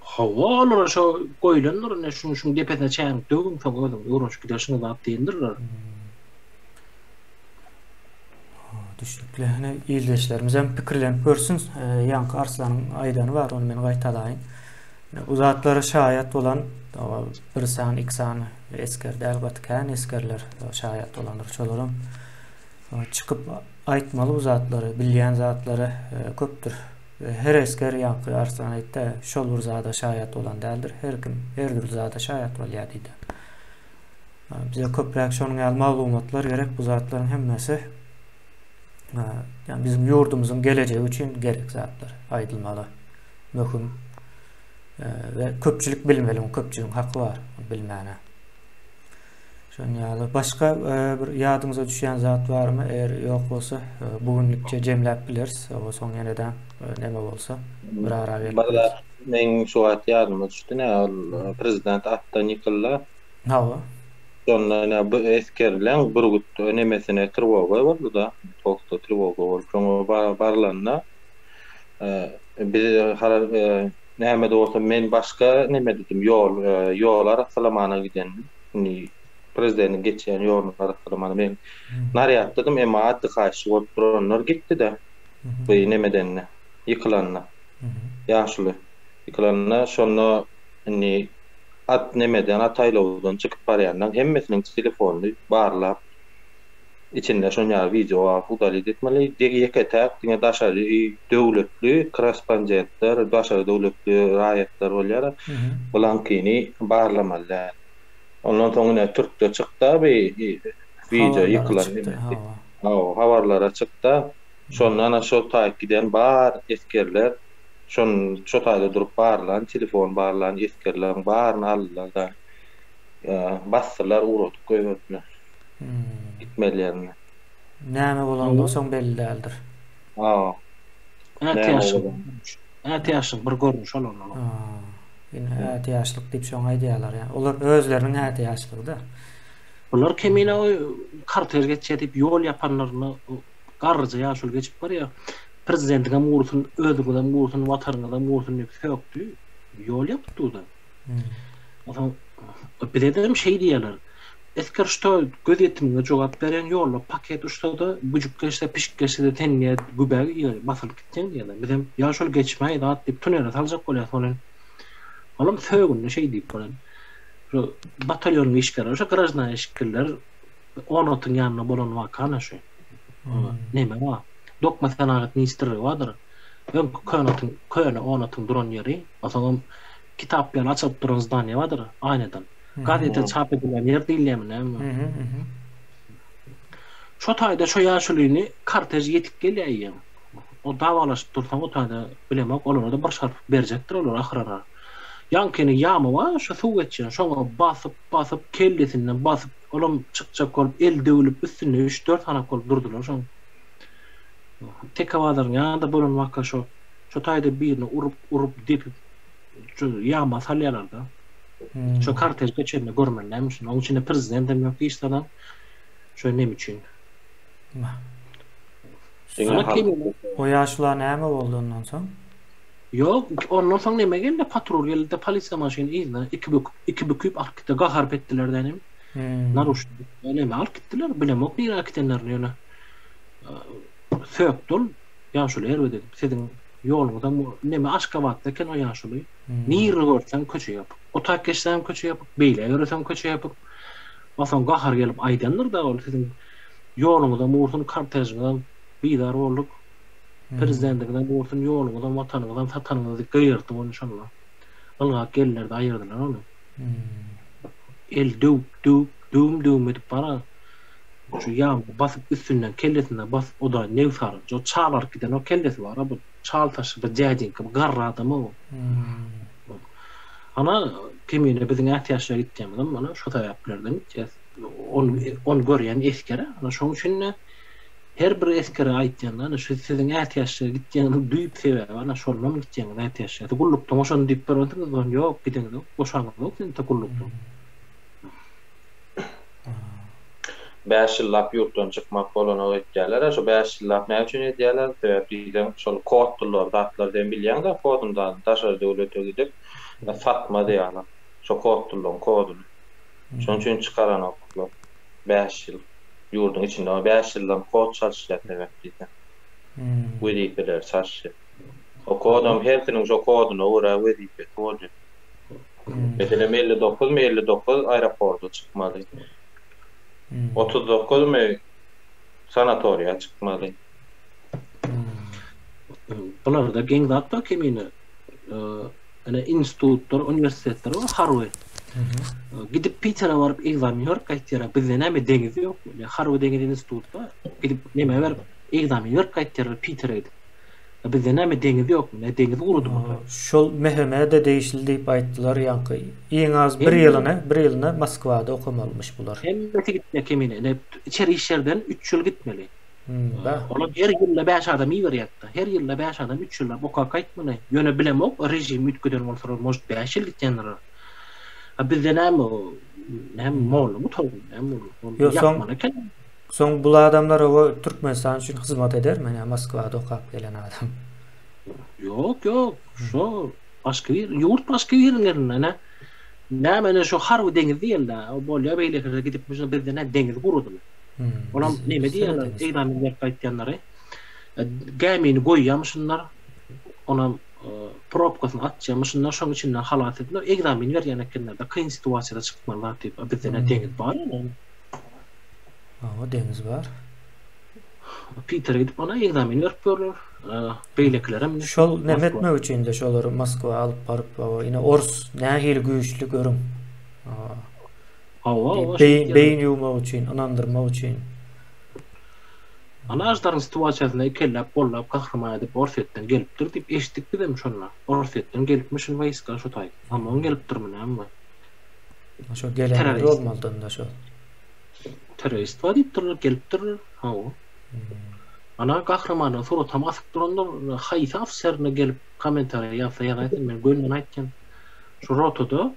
Hawa olara şo goýlandyr ine şuň şuň depesine çäýnek döwüň soň özüňiz öwrenişip gidersiňiz zat diýendirler. Düşnükli. Ine ildeşlerimiz hem pikirlenip görsün. Ýaňky Arslanyň aýdany bar, ony men gaýtalaýyn. Bu zatlara şaýat bolan bir sany, iki sany esger däl, gaty kän esgerler şaýat bolandyr. Şolaram çykyp aýtmaly bu zatlary, bilýän zatlary köpdür. Her esger ýaňky Arslan aýtdy, şol bir zada şaýat bolan däldir. Her kim her dürli zada şaýat bolýar diýdi. Bize köpräk şonuň ýaly maglumatlar gerek. Bu zatlaryň hemmesi ýa biziň ýurdumyzyň gelejegi üçin gerek zatlar aýdylmaly. Möhüm we köpçülik bilmeli, köpçüligiň haky bar bilmäne. Şonuň ýaly başga bir ýadyňyza düşýän zat barmy? Eger ýok bolsa, bu günlükçe jemläp bileris. O soň ýene-de neme bolsa bir ara gelip. Bir zat meň şu wagt ýadyma düşdi, nä ol prezident atdan ýykyldy. Hawa. Şonda ine bu esgerleň bürgüt nemesine trwoga boldy-da, polkda trwoga bolup, şoňa barylanda biz näme-de bolsa men başga neme dedim, ýol ýol arassalamana gidendim. Indi prezidentiň geçýän ýoluny arassalamana men narýatdadym, emma atdykaýçy bolup duranlar gitdi-de bu nemedende, ýykylanda. Ýaşuly ýykylanda şonda indi At nemeden, at aýlawdan çykyp barýanlaň hemmesiniň telefonyny barlap, içinde şon ýaly wideo bar, udalit etmeli. Ýeke-täk diňe daşary döwletli korrespondentler, daşary döwletli raýatlar bolýar, bulaňkyny barlamaly däl. Ondan soň ine türkde çykda bi wideo ýykylan nemesi. Hawa, habarlara çykda. Şonda ana şo taýyp giden bar esgerler Şon şo taýda durup barlan, telefon barlan esgerleriň baryny aldylar-da, basdylar, ugradyp goýberdiler. Gitmeli ýerine. Näme bolandygy soň belli däldir. Hawa. Ätiýaçlyk. Ätiýaçlyk bir görnüşi ol onda. Ine ätiýaçlyk diýip şoňa aýdýarlar. Ýa olar özleriniň ätiýaçlygy-da. Bular kemine kartej geçýär diýip ýol ýapanlaryny Garryja ýaşuly geçip barýar. Prezidentiňem gursun, özüňizem gursun, watanyňyzam gursun diýip sökdi. Ýol ýapyp durda. Onsoň bize-de şeý diýýärler. Esger şto gözýetimiňe jogap berýän ýolda paket uçsa-da, güjük geçse, pişik geçse-de sen diýýär gübägi ýere basylyp gitseň diýýärler. Bizem ýaşuly geçmäý zat diýip tunele saljak bolýas welin, olam sögünde şeý diýip welin, şu batalýonyň işgärleri, şo graždan eşikliler on otuň ýanynda bolan waka ana şu. Neme bar? Dokma senagat ministrligi bardyr. Öňki köne atyň, köne on atyň duran ýeri, onsoňam kitap ýaly açylyp duran zdaniýe bardyr, aýnadan. Gazete çap edilýän ýer diýilýärmi näme? Şo taýda şo ýaşulyny kortež ýetip gelýär eýýäm. O dawalaşyp dursaň o taýda bilemok, olara-da bir şarpyk berjekdir olar ahyrara. Ýaňkyny ýama bar, şo suw geçýän, şoňa basyp, basyp, kellesinden basyp, olam çykjak bolup, eli döwlüp, üstünde üç-dört hanak bolup durdular şoň. Teke bazaryň ýanynda bolan waka şo. Şo taýda birini urup, urup, depip, şu ýama salýarlar-da. Şo kortej geçende görmeli näme üçin. Oň içinde prezidentem ýok hiç zadam. Şo neme üçin. O ýaşula näme boldy ondan soň? Ýok, ondan soň neme geldi, patrul geldi-de, polisiýa maşyny yzyna iki böküp, iki büküp alyp gitdi. Gaharyp etdiler-dä nem. Naruş neme alyp gitdiler, bilemok nirä äkidenlerini ýöne. Sökdi ol ýaşuly erbet edip. Siziň ýoluňyzam neme Aşgabatda eken o ýaşuly. Nirni görseň köçe ýapyk. O taýk geçseňem köçe ýapyk, beýle ýöreseň köçe ýapyk. Onsoň gahar gelip aýdandyr-da ol siziň ýoluňyzam ursun, kortežiňizem bizar bolduk. Prezidentiňizem ursun, ýoluňyzam, watanyňyzam satanyňyzy diýip gygyrdy ony şonda. Ylgap geldiler-de aýyrdylar ony. El döwüp, döwüp, döwüm-döwüm edip bara şu ýagyny basyp üstünden kellesinden basyp o-da nebsarynja o çalaryp giden o kellesi bar-a bu çal saçly bir dädiňki bir garry adam o. Ana kemine biziň ätiýaçlyga gitýänimizem mana şo sebäplerden gitýäs. Ony ony görýän esger-ä. Ana şoň üçin-de her bir esgere aýtýan-da ana şu siziň ätiýaçlyga gitýäniňiziň düýp sebäbi ana şondan gitýäňiz ätiýaçlyga. Gullukdan boşandy diýip görensiňiz, ýok gideňizok, boşaňyzok siz entek gullukdan. Bäş ýyllap ýurtdan çykmak bolanok etýärler-ä, şo bäş ýyllap näme üçin edýärler, sebäp diýseň şol koddylar zatlar sen bilýäň-dä kodyny zady daşary döwlete gidip satmaz ýaly şo koddylaryň kodyny şonuň üçin çykaranoklar bäş ýyl ýurduň içinde bäş ýyldan kod çalyşýar sebäp diýseň wezipeleri çalyşýar o kodam hersiniň şo kodyna görä wezipesi bolýar. Meselem 59 my 59 aeroporta çykmaly. 39 my sanatoriýa çykmaly. Bularda geň zat bar kemine. Ene institutlar, uniwersitetler bar harby. Gidip Pitere baryp ekzamen berip gaýtýarlar. Bizde näme deňiz ýokmy? Harby deňiz institut bar. Gidip neme berip ekzamen berip gaýtýarlar Pitere gidip. Bizde näme deňiz ýokmy? Nä deňiz gurudymy? Şol MHM-de degişli diýip aýtdylar ýaňky. Iň az bir ýylyny, bir ýylyny Moskwada okamalymyş bular. Hemmesi gitmek kemine. Ine içeri işlerden üç ýyl gitmeli. Olar her ýylda bäş adam iberýärdi. Her ýylda bäş adam üç ýyllap okap gaýtmaly. Ýöne bilemok režim üýtgeden bolsalar может bäş ýyl gitýändir. A bizde näme o näme molla gutardy näme ol ýakmaly eken. Soň bul adamlar oba Türkmenistan üçin hyzmat edermi ýa Moskwada okap gelen adam. Ýok ýok şo başga bir ýurt başga biriniň elinde ine näme ine şo harby deňiz diýelde o bolýa beýlekilere gidipmiş bizde nä deňiz gurudymy olam neme diýýärler ekzamen berip gaýtýanlary gämini goýýamyşynlar onam probkasyny atýamyşynlar şoň içinden halas edip ekzamen berýän ekenlerde kyn situasiýada çykmaly zat diýip a bizde nä deňiz bar ine. Hawa deňiz bar. Pitere gidip ona ekzamen berip görler. Beýlekilerem Şol neme etmek üçin-de şolary Moskwa alyp baryp, hawa, ine ors nähili güýçli görüň. Hawa, hawa. Beýin, beýin ýuwmak üçin, ynandyrmak üçin. Ana Aždaryň situasiýasynda ikelläp gollap gahryman edip Orsýetden gelipdir diýip eşitdik bizem şonda. Orsýetden gelipmişin wojska şo taý. OMON gelipdirmi näme? Şo gelenler bolmalydy onda şo. Terrorist bar diýipdirler, gelipdirler. Hawa. Ana gahrymanyň suratam asyp durandyr. Haýsy ofiserine gelip kommentariýa ýazsa ýazaýsyn, men gönden aýtýan. Şu rotada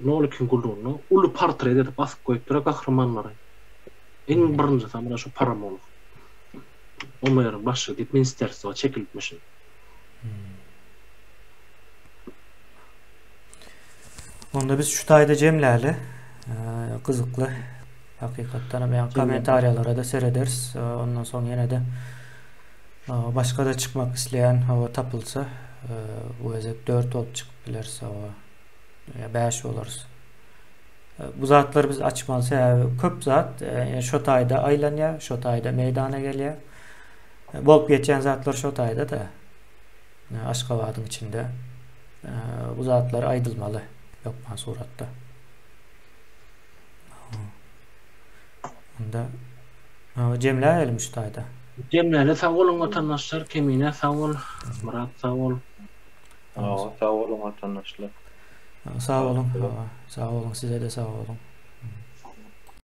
Nolikiň gullugynda uly portret edip asyp goýupdyr gahrymanlary. Iň birinjisi mana şu Paramonow. OMR-iň başlygy diýip ministerstwa çekilipmişin. Onda biz şu taýda jemläli. Gyzykly. Hakykatdan hem ýa kommentariýalara da serederis. Ondan soň ýene-de başga da çykmak isleýän hawa tapylsa, bu gezek 4 bolup çykyp bileris hawa. Ýa 5 bolarys. Bu zatlary biz açmaly sebäbi köp zat şo taýda aýlanýar, şo taýda meýdana gelýär. Bolup geçýän zatlar şo taýda-da. Aşgabadyň içinde bu zatlar aýdylmaly hökman suratda. Onda jemläýelim şu taýda. Jemläli sag boluň watandaşlar Kemine sag bol Myrat sag bol. Sag boluň watandaşlar. Sag boluň. Sag boluň size-de sag boluň.